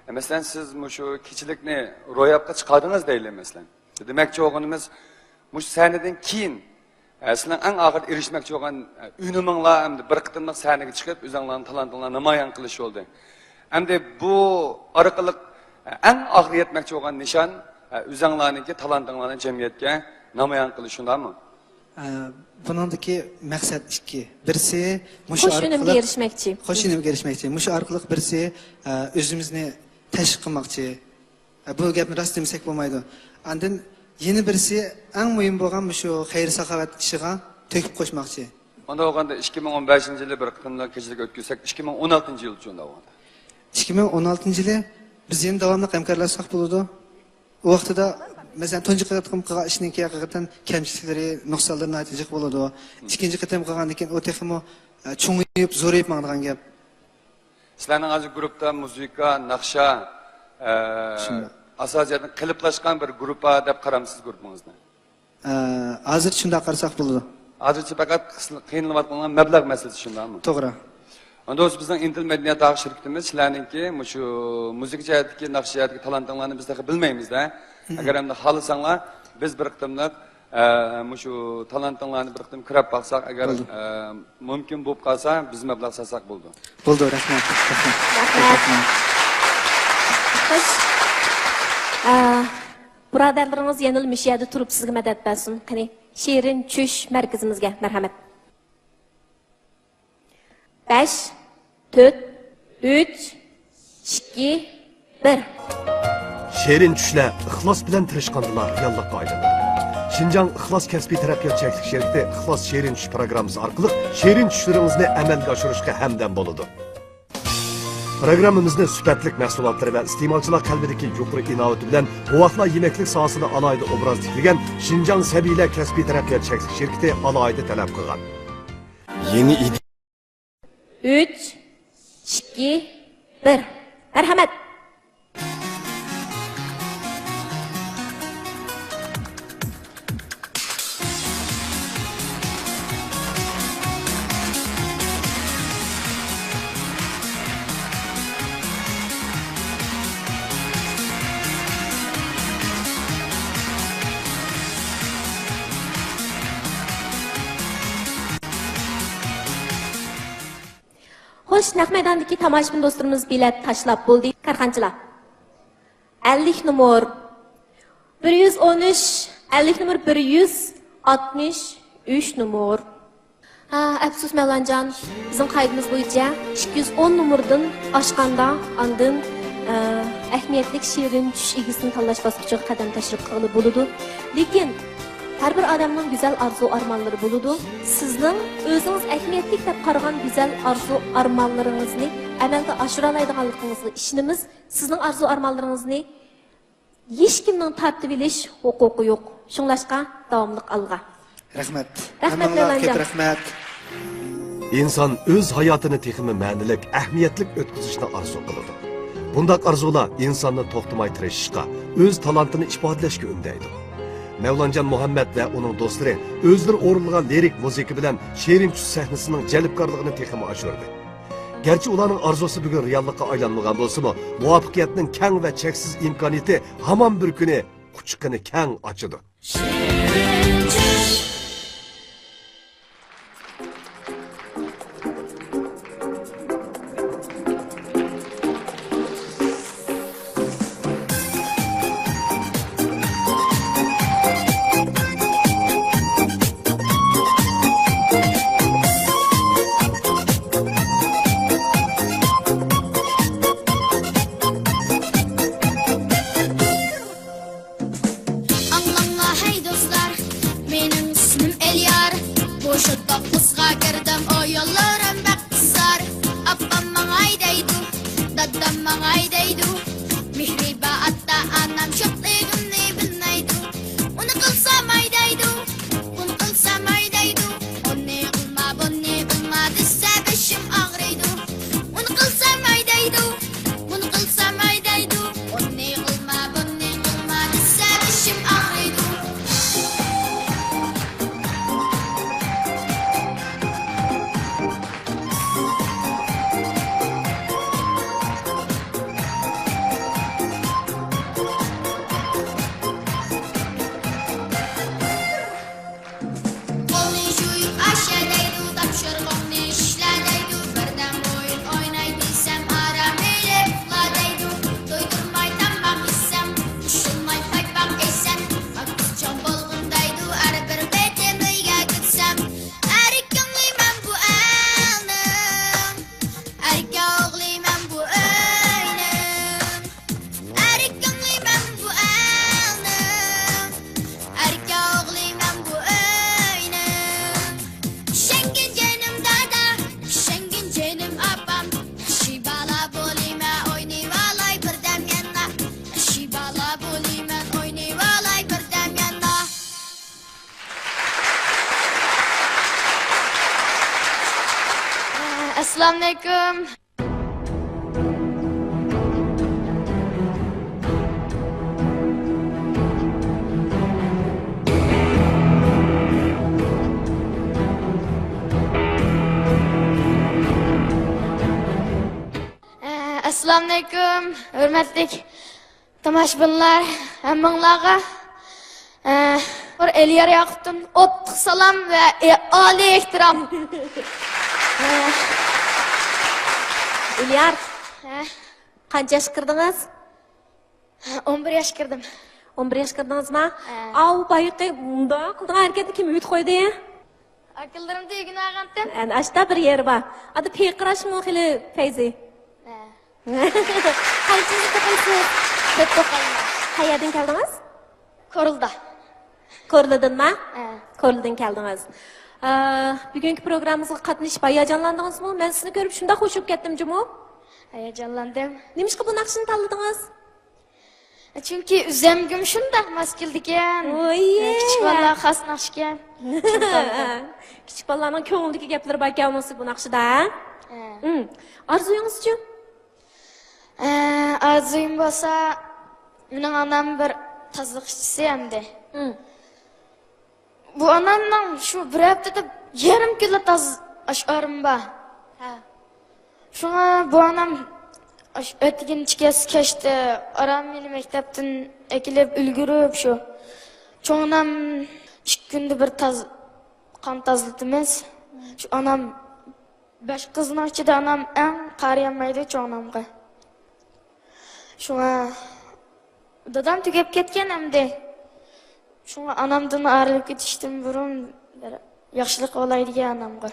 ئە، مەسىلەن، سىز مۇشۇ كېچىلىكنى روياپقا چىقاردىڭىز دەيلى، مەسىلەن. دېمەكچى بولغىنىمىز، مۇشۇ سەھنىدىن كېيىن، ئە، سىلەر ئەڭ ئاخىرىدا ئېرىشمەكچى بولغان، ئە، ئۈنۈمۈڭلار ئەمدى بىر قېتىملىق سەھنىگە چىقىپ، ئۆزۈڭلارنىڭ تالانتىڭلارنى نامايان قىلىش بولدى. ئەمدى بۇ ئارقىلىق، ئە، ئەڭ ئاخىرى يەتمەكچى بولغان نىشان، ئە، ئۆزۈڭلارنىڭكى تالانتىڭلارنى جەمئىيەتكە نامايان قىلىش، شۇنداقمۇ؟ ئە، بۇنىڭدىكى مەقسەت ئىككى. بىرسى مۇشۇ قوش ئۈنۈمگە ئارقىلىق ئېرىشمەكچى. قوش ئۈنۈمگە ئېرىشمەكچى. مۇشۇ ئارقىلىق بىرسى، ئە، ئۆزىمىزنى تەشۋىق قىلماقچى. ئە، بۇ گەپنى راست دېمىسەك بولمايدۇ. ئاندىن يەنە بىرسى، ئەڭ مۇھىم بولغان مۇشۇ خەير-ساخاۋەت ئىشىغا تۆھپە قوشماقچى. ئۇنداق بولغاندا ئىككى مىڭ ئون بەشىنچى يىلى بىر قېتىملىق كېچىلىك ئۆتكۈزسەك، ئىككى مىڭ ئون ئالتىنچى يىلچە ئۇنداق بولغاندا؟ ئىككى مىڭ ئون ئالتىنچى يىلى بىز يەنە داۋاملىق ھەمكارلاشساق بولىدۇ. ئۇ ۋاقتىدا، مەسىلەن، تۇنجى قېتىم قىلغان ئىشنىڭكى ھەقىقەتەن كەمچىلىكلىرى، نۇقسانلىرى ناھايىتى جىق بولىدۇ. ئىككىنچى قېتىم قىلغاندىن كېيىن ئۇ تېخىمۇ، ئە، چوڭىيىپ، زورىيىپ ماڭىدىغان گەپ. سىلەرنىڭ ھازىر گۇرۇپپىدا مۇزىكا، ناخشا، ئە، شۇنداق. ئاساسىي جەھەتتىن قېلىپلاشقان بىر گۇرۇپپا دەپ قارامسىز گۇرۇپپىڭىزنى؟ ئە، ھازىرچە شۇنداق قارىساق بولىدۇ. ھازىرچە پەقەت قىس-، قىينىلىۋاتقان مەبلەغ مەسىلىسى، شۇنداقمۇ؟ توغرا. ئەمدى بولسا بىزنىڭ ئىنتىل مەدەنىيەت تاغى شىركىتىمىز سىلەرنىڭكى مۇشۇ مۇزىكا جەھەتتىكى، ناخشا جەھەتتىكى تالانتىڭلارنى بىزدە بىلمەيمىز-دە. مم. ئەگەر ئەمدى خالىساڭلار، بىز بىر قېتىملىق، ئە، مۇشۇ تالانتىڭلارنى بىر قېتىم كۆرۈپ باقساق، ئەگەر، بولدى. ئە، مۇمكىن بولۇپ قالسا، بىز مەبلەغ سالساق بولىدۇ. بولدى، رەھمەت. رەھمەت. رەھمەت. خوش. ئە، بۇرادەرلىرىڭىز يەنىلا مۇشۇ يەردە تۇرۇپ سىزگە مەدەت بەرسۇن. قېنى، شېرىن چۈش مەركىزىمىزگە مەرھەمەت. بەش، تۆت، ئۈچ، ئىككى، بىر. شېرىن چۈشلەر ئىخلاس بىلەن تىرىشقاندىلا رېئاللىققا ئايلىنىدۇ. شىنجاڭ ئىخلاس كەسپىي تەرەققىيات چەكلىك شىركىتى ئىخلاس شېرىن چۈش پىروگراممىسى ئارقىلىق شېرىن چۈشلىرىڭىزنى ئەمەلگە ئاشۇرۇشقا ھەمدەم بولىدۇ. پروگراممىمىزنى سۈپەتلىك مەھسۇلاتلىرى ۋە ئىستېمالچىلار قەلبىدىكى يۇقىرى ئىناۋىتى بىلەن بوۋاقلار يېمەكلىك ساھەسىدە ئالاھىدە ئوبراز تىكلىگەن شىنجاڭ سەبىيلەر كەسپىي تەرەققىيات چەكلىك شىركىتى ئالاھىدە تەلەپ قىلغان. يېڭى ئىدىيە. ئۈچ، ئىككى، بىر. مەرھەمەت. خوش، نەق مەيداندىكى تاماشىبىن دوستلىرىمىز بېلەت تاشلاپ بولدى. كارخانىچىلار. ئەللىك نومۇر. بىر يۈز ئون ئۈچ، ئەللىك نومۇر، بىر يۈز ئاتمىش ئۈچ نومۇر. ھە، ئەپسۇس، مەۋلانجان، بىزنىڭ قائىدىمىز بويىچە ئىككى يۈز ئون نومۇردىن ئاشقاندا، ئاندىن، ئە، ئەھمىيەتلىك شېرىن چۈش ئىگىسىنى تاللاش باسقۇچىغا قەدەم تەشرىپ قىلغىلى بولىدۇ. لېكىن ھەر بىر ئادەمنىڭ گۈزەل ئارزۇ-ئارمانلىرى بولىدۇ. سىزنىڭ ئۆزىڭىز ئەھمىيەتلىك دەپ قارىغان گۈزەل ئارزۇ-ئارمانلىرىڭىزنى ئەمەلگە ئاشۇرالايدىغانلىقىڭىزغا ئىشىنىمىز. سىزنىڭ ئارزۇ-ئارمانلىرىڭىزنى ھېچكىمنىڭ تارتىۋېلىش ھوقۇقى يوق. شۇڭلاشقا داۋاملىق ئالغا. رەھمەت. رەھمەت، ھەممىڭلارغا كۆپ مەۋلانجان. رەھمەت. ئىنسان ئۆز ھاياتىنى تېخىمۇ مەنىلىك، ئەھمىيەتلىك ئۆتكۈزۈشنى ئارزۇ قىلىدۇ. بۇنداق ئارزۇلار ئىنساننى توختىماي تىرىشىشقا، ئۆز تالانتىنى ئىپادىلەشكە ئۈندەيدۇ. مەۋلانجان مۇھەممەد ۋە ئۇنىڭ دوستلىرى ئۆزلىرى ئورۇنلىغان لىرىك مۇزىكا بىلەن شېرىن چۈش سەھنىسىنىڭ جەلپكارلىقىنى تېخىمۇ ئاشۇردى. گەرچە ئۇلارنىڭ ئارزۇسى بۈگۈن رېئاللىققا ئايلانمىغان بولسىمۇ، مۇۋەپپەقىيەتنىڭ كەڭ ۋە چەكسىز ئىمكانىيىتى ھامان بىر كۈنى قۇچىقىنى كەڭ ئاچىدۇ. ئەسسالامۇئەلەيكۇم. ئەسسالامۇئەلەيكۇم، ھۆرمەتلىك تاماشىبىنلار، ھەممىڭلارغا، ئە، ئېلىيار ياقۇپتىن ئوتلۇق سالام ۋە، ئە، ئالىي ئېھتىرام. ئە، ئېلىيار، ھە؟ قانچە ياشقا كىردىڭىز؟ ئون بىر ياشقا كىردىم. ئون بىر ياشقا كىردىڭىزما؟ ھە. ئاۋۇ بايىقى مۇنداق قىلدىغان ھەرىكەتنى كىم ئۆگىتىپ قويدى؟ ئاكىلىرىمدىن ئۆگىنىۋالغانتىم. ئەنە ئاشتا بىر يېرى بار. ئادا پىرقىراشمۇ خېلى پەيزى. ھە. قانچىلىكتە ئوقۇيسىز؟ تۆتتە ئوقۇيمەن. قەيەردىن كەلدىڭىز؟ كورلىدا. كورلىدىنما؟ ھە. كورلىدىن كەلدىڭىز. ئا، بۈگۈنكى پروگراممىمىزغا قاتنىشىپ ھاياجانلاندىڭىزمۇ؟ مەن سىزنى كۆرۈپ شۇنداق خوش بولۇپ كەتتىم جۇمۇ. ھاياجانلاندىم. نېمىشقا بۇ ناخشىنى تاللىدىڭىز؟ چۈنكى ئۆزۈمگىمۇ شۇنداق ماس كېلىدىكەن. ئۇي. كىچىك بالىلارغا خاس ناخشىكەن. كىچىك بالىلارنىڭ كۆڭلىدىكى گەپلىرى باركەن ئۇنىڭ بۇ ناخشىدا، ھە؟ ھە. ئۇم. ئارزۇيىڭىزچۇ؟ ئە، ئارزۇيۇم بولسا، مېنىڭ ئانام بىر تازىلىق ئىشچىسى ئەمدى. ئۇم. بۇ ئانامنىڭ شۇ بىر ھەپتىدە يېرىم كىلو تاز ئاشقارىم بار. ھە. شۇڭا بۇ ئانام ئاش-، ئەتىگىنى كەچتە ئاران مېنى مەكتەپتىن ئەكېلىپ ئۈلگۈرۈپ، شۇ چوڭ ئانام ئىككى كۈندە بىر تاز-، قان تازىلىتىمىز. شۇ ئانام بەش قىزنىڭ ئىچىدە ئانام ئەڭ قارىيالمايدۇ چوڭ ئانامغا. شۇڭا دادام تۈگەپ كەتكەن ئەمدى. شۇڭا ئانامدىن ئايرىلىپ كېتىشتىن بۇرۇن بىر ياخشىلىق بولاي دېگەن ئانامغا.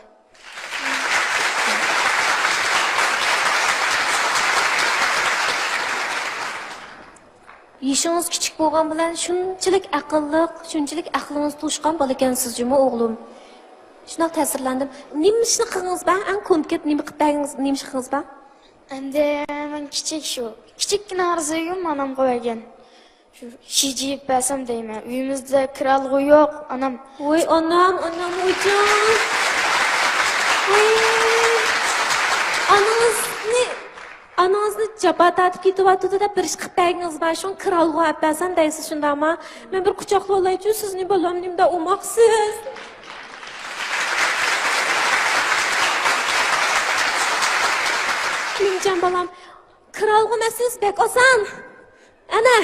يېشىڭىز كىچىك بولغان بىلەن شۇنچىلىك ئەقىللىق، شۇنچىلىك ئەقلىڭىز توشقان بالا ئىكەنسىز جۇمۇ ئوغلۇم. شۇنداق تەسىرلەندىم. نېمە ئىشنى قىلغىڭىز بار؟ ئەڭ كونكرېت نېمە قىلىپ بەرگىڭىز، نېمە ئىش قىلغىڭىز بار؟ ئەمدى مەن كىچىك شۇ. كىچىككىنە ئارزۇيۇم ئانامغا بەرگەن. شۇ شىجىيىپ بەرسەم دەيمەن. ئۆيىمىزدە كىرئالغۇ يوق، ئانام. ۋوي ئانام، ئانام ئۇجۇم. ۋوي. ئانىڭىزنى، ئانىڭىزنى جاپا تارتىپ كېتىۋاتىدۇ دەپ بىر ئىش قىلىپ بەرگىنىڭىز بار. شۇڭا كىرئالغۇ ئەپ بەرسەم دەيسىز شۇنداقما؟ مەن بىر قۇچاقلاۋالايچۇ سىزنى بالام، نېمىدە ئوماقسىز. كۈلۈمجان بالام، كىرئالغۇ مەسىلىسى بەك ئاسان. ئەنە.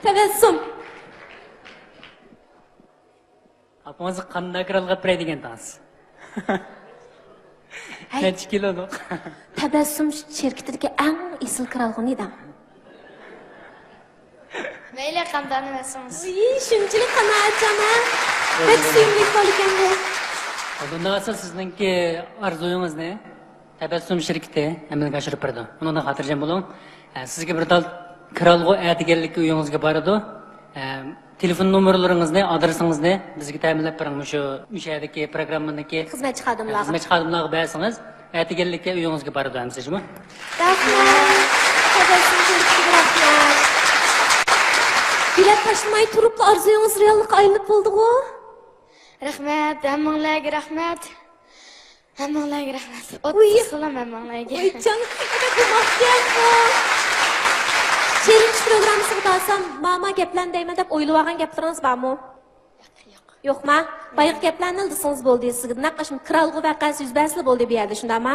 تەبەسسۇم. ئاپىڭىزغا قانداق كىرئالغۇ ئەپ بېرەي دېگەنتىڭىز؟ ھەي. نەچچە كىلولۇق؟ تەبەسسۇم شىركىتىدىكى ئەڭ ئېسىل كىرئالغۇنى دەڭ. مەيلى، قانداقنى بەرسىڭىز. ئۇي، شۇنچىلىك قانائەتچان ھە. بەك سۆيۈملۈك بالىكەن بۇ. بۇنداق بولسا سىزنىڭكى ئارزۇيىڭىزنى تەبەسسۇم شىركىتى ئەمەلگە ئاشۇرۇپ بېرىدۇ. ئۇنىڭدىن خاتىرجەم بولۇڭ. ئە، سىزگە بىر تال كىرئالغۇ ئەتىگەنلىككە ئۆيىڭىزگە بارىدۇ. ئە، تېلېفون نومۇرلىرىڭىزنى، ئادرېسىڭىزنى بىزگە تەمىنلەپ بېرىڭ. مۇشۇ، مۇشۇ يەردىكى پروگراممىنىڭكى خىزمەتچى خادىملارغا. خىزمەتچى خادىملارغا بەرسىڭىز، ئەتىگەنلىككە ئۆيىڭىزگە بارىدۇ ھەممىسى جۇمۇ. رەھمەت. تەبەسسۇم شىركىتىگە رەھمەت. بېلەت تاشلىماي تۇرۇپلا ئارزۇيىڭىز رېئاللىققا ئايلىنىپ بولدىغۇ. رەھمەت، ھەممىڭلارغا رەھمەت. ھەممىڭلارغا رەھمەت. ئوتتۇز سالام ھەممىڭلارغا. ۋاي جان، بەك ئوماقكەن بۇ. چېلېنج پروگراممىسىغا بارسام، ماما گەپلەرنى دەيمەن دەپ ئويلىۋالغان گەپلىرىڭىز بارمۇ؟ ياق، ياق. يوقما؟ بايىقى گەپلەرنى دېسىڭىز بولدى. سىزگە نەق ئاشۇ كىرئالغۇ ۋەقەسى يۈز بەرسىلا بولدى بۇ يەردە، شۇنداقما؟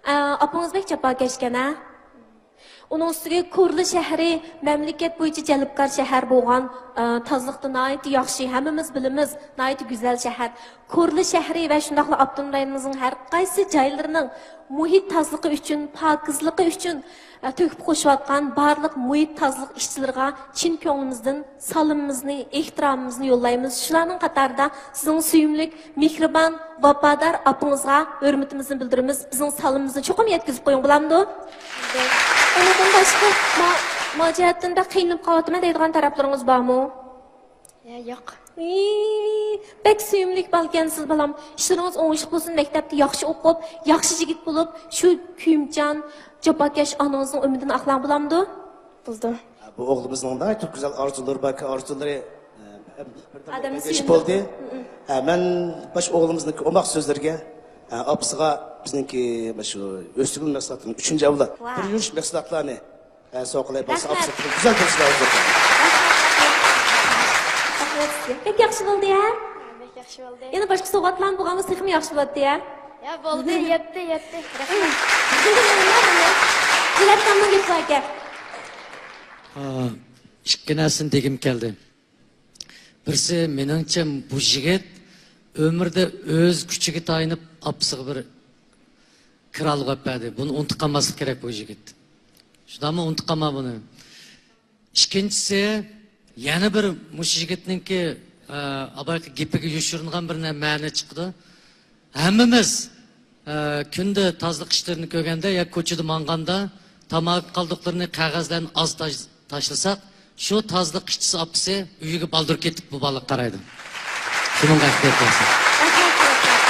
ئە، ئاپىڭىز بەك جاپاكەشكەن ھە؟ ئۇنىڭ ئۈستىگە كورلا شەھىرى مەملىكەت بويىچە جەلپكار شەھەر بولغان، ئە، تازىلىقتا ناھايىتى ياخشى، ھەممىمىز بىلىمىز، ناھايىتى گۈزەل شەھەر. كورلا شەھىرى ۋە شۇنداقلا ئاپتونوم رايونىمىزنىڭ ھەر قايسى جايلىرىنىڭ مۇھىت تازىلىقى ئۈچۈن، پاكىزلىقى ئۈچۈن، ئە، تۆھپە قوشۇۋاتقان بارلىق مۇھىت تازىلىق ئىشچىلىرىغا چىن كۆڭلىمىزدىن سالىمىمىزنى، ئېھتىرامىمىزنى يوللايمىز. شۇلارنىڭ قاتارىدا سىزنىڭ سۆيۈملۈك، مېھرىبان، ۋاپادار ئاپىڭىزغا ھۆرمىتىمىزنى بىلدۈرىمىز. بىزنىڭ سالىمىمىزنى چوقۇم يەتكۈزۈپ قويۇڭ، بولامدۇ؟ بولدى. ئۇنىڭدىن باشقا، ما-، ما جەھەتتىن بەك قىينىلىپ قاۋاتىمەن دەيدىغان تەرەپلىرىڭىز بارمۇ؟ يا، ياق. ئىي، بەك سۆيۈملۈك بالىكەنسىز، بالام. ئىشلىرىڭىز ئوڭۇشلۇق بولسۇن، مەكتەپتە ياخشى ئوقۇپ، ياخشى يىگىت بولۇپ، شۇ كۆيۈمچان، جاپاكەش ئانىڭىزنىڭ ئۈمىدىنى ئاقلاڭ، بولامدۇ؟ بولدى. بۇ ئوغلىمىزنىڭ ناھايىتى گۈزەل ئارزۇلىرى باركەن، ئارزۇلىرى، ئە، ئادەمنى بەرگەچ سۆيۈندۈرىدۇ. بولدى. ھە، مەن باش ئوغلىمىزنىڭكى ئوماق سۆزلىرىگە، ھە، ئاپىسىغا بىزنىڭكى مۇشۇ ئۆستۈرگۈل مەھسۇلاتىنىڭ ئۈچىنچى ئەۋلاد ۋاھ. بىر يۈرۈش مەھسۇلاتلارنى، ھە، سوۋغا قىلاي بولسا، رەھمەت. ئاپىسى گۈزەل بىر سوۋغا. رەھمەت سىزگە. بەك ياخشى بولدى، ھە؟ بەك ياخشى بولدى. يەنە باشقا سوۋغاتلارمۇ بولغان بولسا تېخىمۇ ياخشى بولاتتى، ھە؟ يا، بولدى، يەتتى، يەتتى. رەھمەت. جۈرئەتخاننىڭ گېپى بار ئىكەن. ئا، ئىككى نەرسىنى دېگۈم كەلدى. بىرسى، مېنىڭچە، بۇ يىگىت ئۆمرىدە ئۆز كۈچىگە تايىنىپ ئاپىسىغا بىر كىرا ئالغۇپ بەردى. بۇنى ئۇنتۇپ قالماسلىق كېرەك بۇ يىگىت. شۇنداقمۇ؟ ئۇنتۇپ قالما بۇنى. ئىككىنچىسى، يەنە بىر مۇشۇ يىگىتنىڭكى، ئە، بايىقى گېپىگە يوشۇرۇنغان بىر نە-، مەنە چىقىدۇ. ھەممىمىز، ئە، كۈندە تازىلىق ئىشلىرىنى كۆرگەندە ياكى كوچىدا ماڭغاندا تاماكا قالدۇقلىرىنى، قەغەزلەرنى ئاز تاش-، تاشلىساق، شۇ تازىلىق ئىشچىسى ئاپىسى ئۆيىگە بالدۇر كېتىپ بۇ بالىغا قارايدۇ. شۇنىڭغا ئەھمىيەت بەرسەك. رەھمەت، رەھمەت.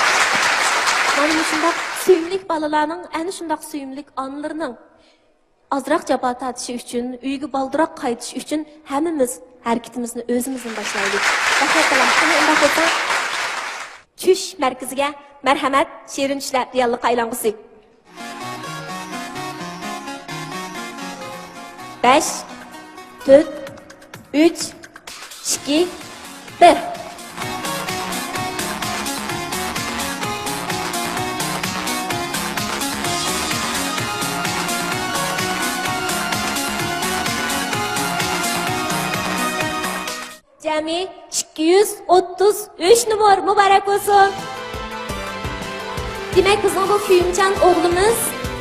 مانا مۇشۇنداق سۆيۈملۈك بالىلارنىڭ، ئەنە شۇنداق سۆيۈملۈك ئانىلىرىنىڭ ئازراق جاپا تارتىشى ئۈچۈن، ئۆيىگە بالدۇراق قايتىشى ئۈچۈن ھەممىمىز ھەرىكىتىمىزنى ئۆزىمىزدىن باشلايلى. رەھمەت، سالام. قېنى، ئۇنداق بولسا، چۈش مەركىزىگە مەرھەمەت، شېرىن چۈشلەر رېئاللىققا ئايلانغۇسى. بەش، تۆت، ئۈچ، ئىككى، بىر. جەمئىي ئىككى يۈز ئوتتۇز ئۈچ نومۇر، مۇبارەك بولسۇن! دېمەك، بىزنىڭ بۇ كۆيۈمچان ئوغلىمىز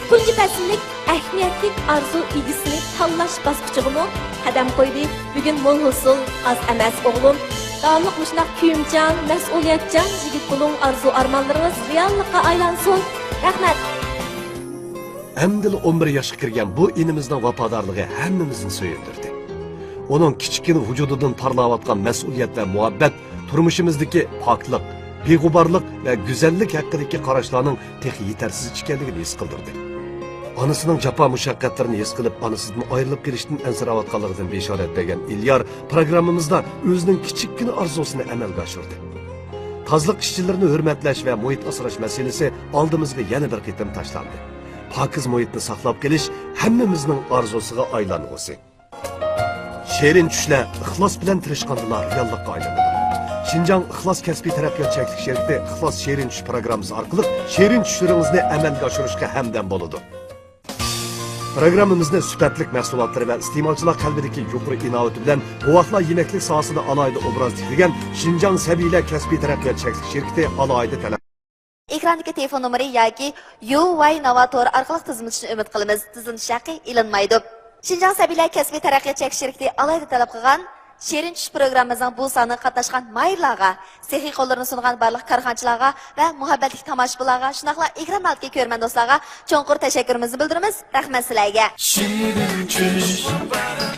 تۇنجى پەسىللىك ئەھمىيەتلىك ئارزۇ ئىگىسىنى تاللاش باسقۇچىغىمۇ قەدەم قويدى. بۈگۈن مول ھوسۇل ئاز ئەمەس، ئوغلۇم. داۋاملىق مۇشۇنداق كۆيۈمچان، مەسئۇلىيەتچان يىگىت بولۇڭ، ئارزۇ ئارمانلىرىڭىز رېئاللىققا ئايلانسۇن. رەھمەت! ئەمدىلا ئون بىر ياشقا كىرگەن بۇ ئىنىمىزنىڭ ۋاپادارلىقى ھەممىمىزنى سۆيۈندۈردى. ئۇنىڭ كىچىككىنە ۋۇجۇدىدىن پارلاۋاتقان مەسئۇلىيەت ۋە مۇھەببەت تۇرمۇشىمىزدىكى پاكلىق، بىغۇبارلىق ۋە گۈزەللىك ھەققىدىكى قاراشلارنىڭ تېخى يېتەرسىز ئىكەنلىكىنى ھېس قىلدۇردى. ئانىسىنىڭ جاپا مۇشەققەتلىرىنى ھېس قىلىپ، ئانىسىدىن ئايرىلىپ قېلىشتىن ئەنسىرەۋاتقانلىقىدىن بېشارەت بەرگەن ئېليار پروگراممىمىزدا ئۆزىنىڭ كىچىككىنە ئارزۇسىنى ئەمەلگە ئاشۇردى. تازىلىق ئىشچىلىرىنى ھۆرمەتلەش ۋە مۇھىت ئاسراش مەسىلىسى ئالدىمىزغا يەنە بىر قېتىم تاشلاندى. پاكىز مۇھىتنى ساقلاپ قېلىش ھەممىمىزنىڭ ئارزۇسىغا ئايلانغۇسى. شېرىن چۈشلەر ئىخلاس بىلەن تىرىشقاندىلا رېئاللىققا ئايلىنىدۇ. شىنجاڭ ئىخلاس كەسپىي تەرەققىيات چەكلىك شىركىتى ئىخلاس شېرىن چۈش پروگراممىسى ئارقىلىق شېرىن چۈشلىرىڭىزنى ئەمەلگە ئاشۇرۇشقا ھەمدەم بولىدۇ. پروگراممىمىزنى سۈپەتلىك مەھسۇلاتلىرى ۋە ئىستېمالچىلار قەلبىدىكى يۇقىرى ئىناۋىتى بىلەن بوۋاقلار يېمەكلىك ساھەسىدە ئالاھىدە ئوبراز تىكلىگەن شىنجاڭ سەبىيلەر كەسپىي تەرەققىيات چەكلىك شىركىتى ئالاھىدە تەلەپ. ئېكراندىكى تېلېفون نومۇرى ياكى يۇۋاي ناۋا تورى ئارقىلىق تىزىملىتىشنى ئۈمىد قىلىمىز. تىزىملىتىش ھەققى ئېلىنمايدۇ. شىنجاڭ سەبىيلەر كەسپىي تەرەققىيات چەكلىك شىركىتى ئالاھىدە تەلەپ قىلغان شېرىن چۈش پروگراممىمىزنىڭ بۇ سانىغا قاتناشقان ماھىرلارغا، سېخىي قوللىرىنى سۇنغان بارلىق كارخانىچىلارغا ۋە مۇھەببەتلىك تاماشىبىنلارغا، شۇنداقلا ئېكران ئالدىدىكى كۆرۈرمەن دوستلارغا چوڭقۇر تەشەككۈرىمىزنى بىلدۈرىمىز. رەھمەت سىلەرگە! شېرىن چۈش.